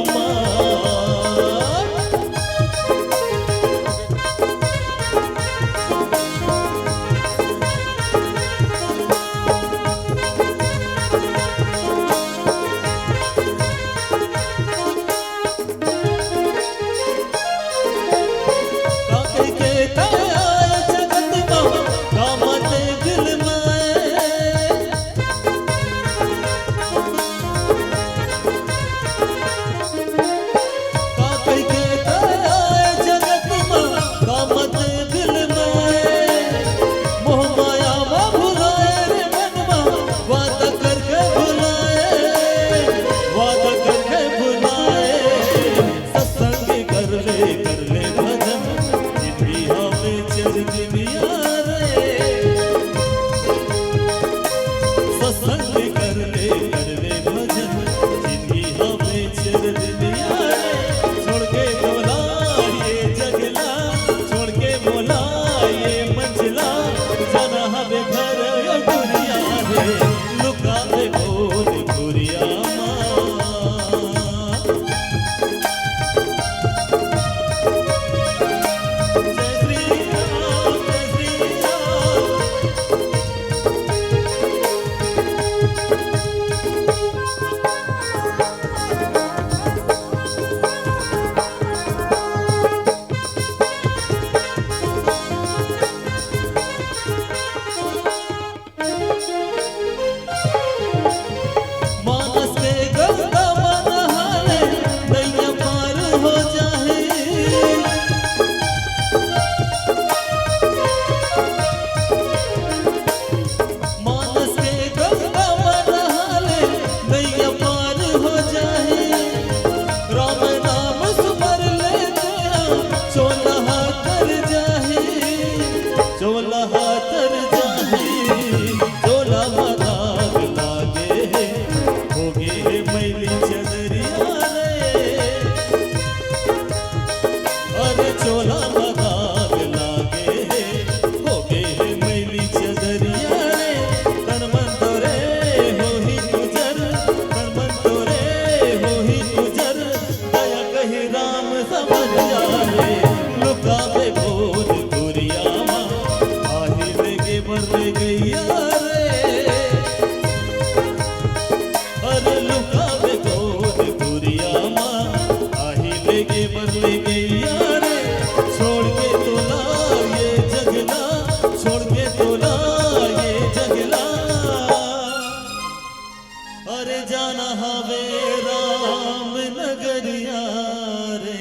चदरिया रे, अरे चोला म दाग लागे हे, होगे हे मैली चदरिया रे। तन मन तोरे होही उजर, तन मन तोरे होही उजर, दया कही राम समझ जा रे। लुकावे भोजपुरिया मा, आही लेगे बर ले गइया रे। अरे लुकावे भोजपुरिया मा, आही लेगे बर ले गइया रे। छोड़ के तोला ये जगला, छोड़ के तोला ये जगला। अरे जाना हवे राम नगरिया रे।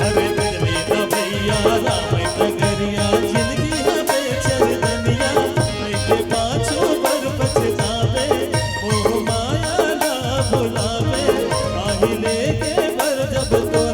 अरे बिजली न भैया राम नगरिया, जिंदगी हवे चरदनिया, के पाछू बर पछतावे, मोह माया ना भुलावे, आही लेगे बर जब तो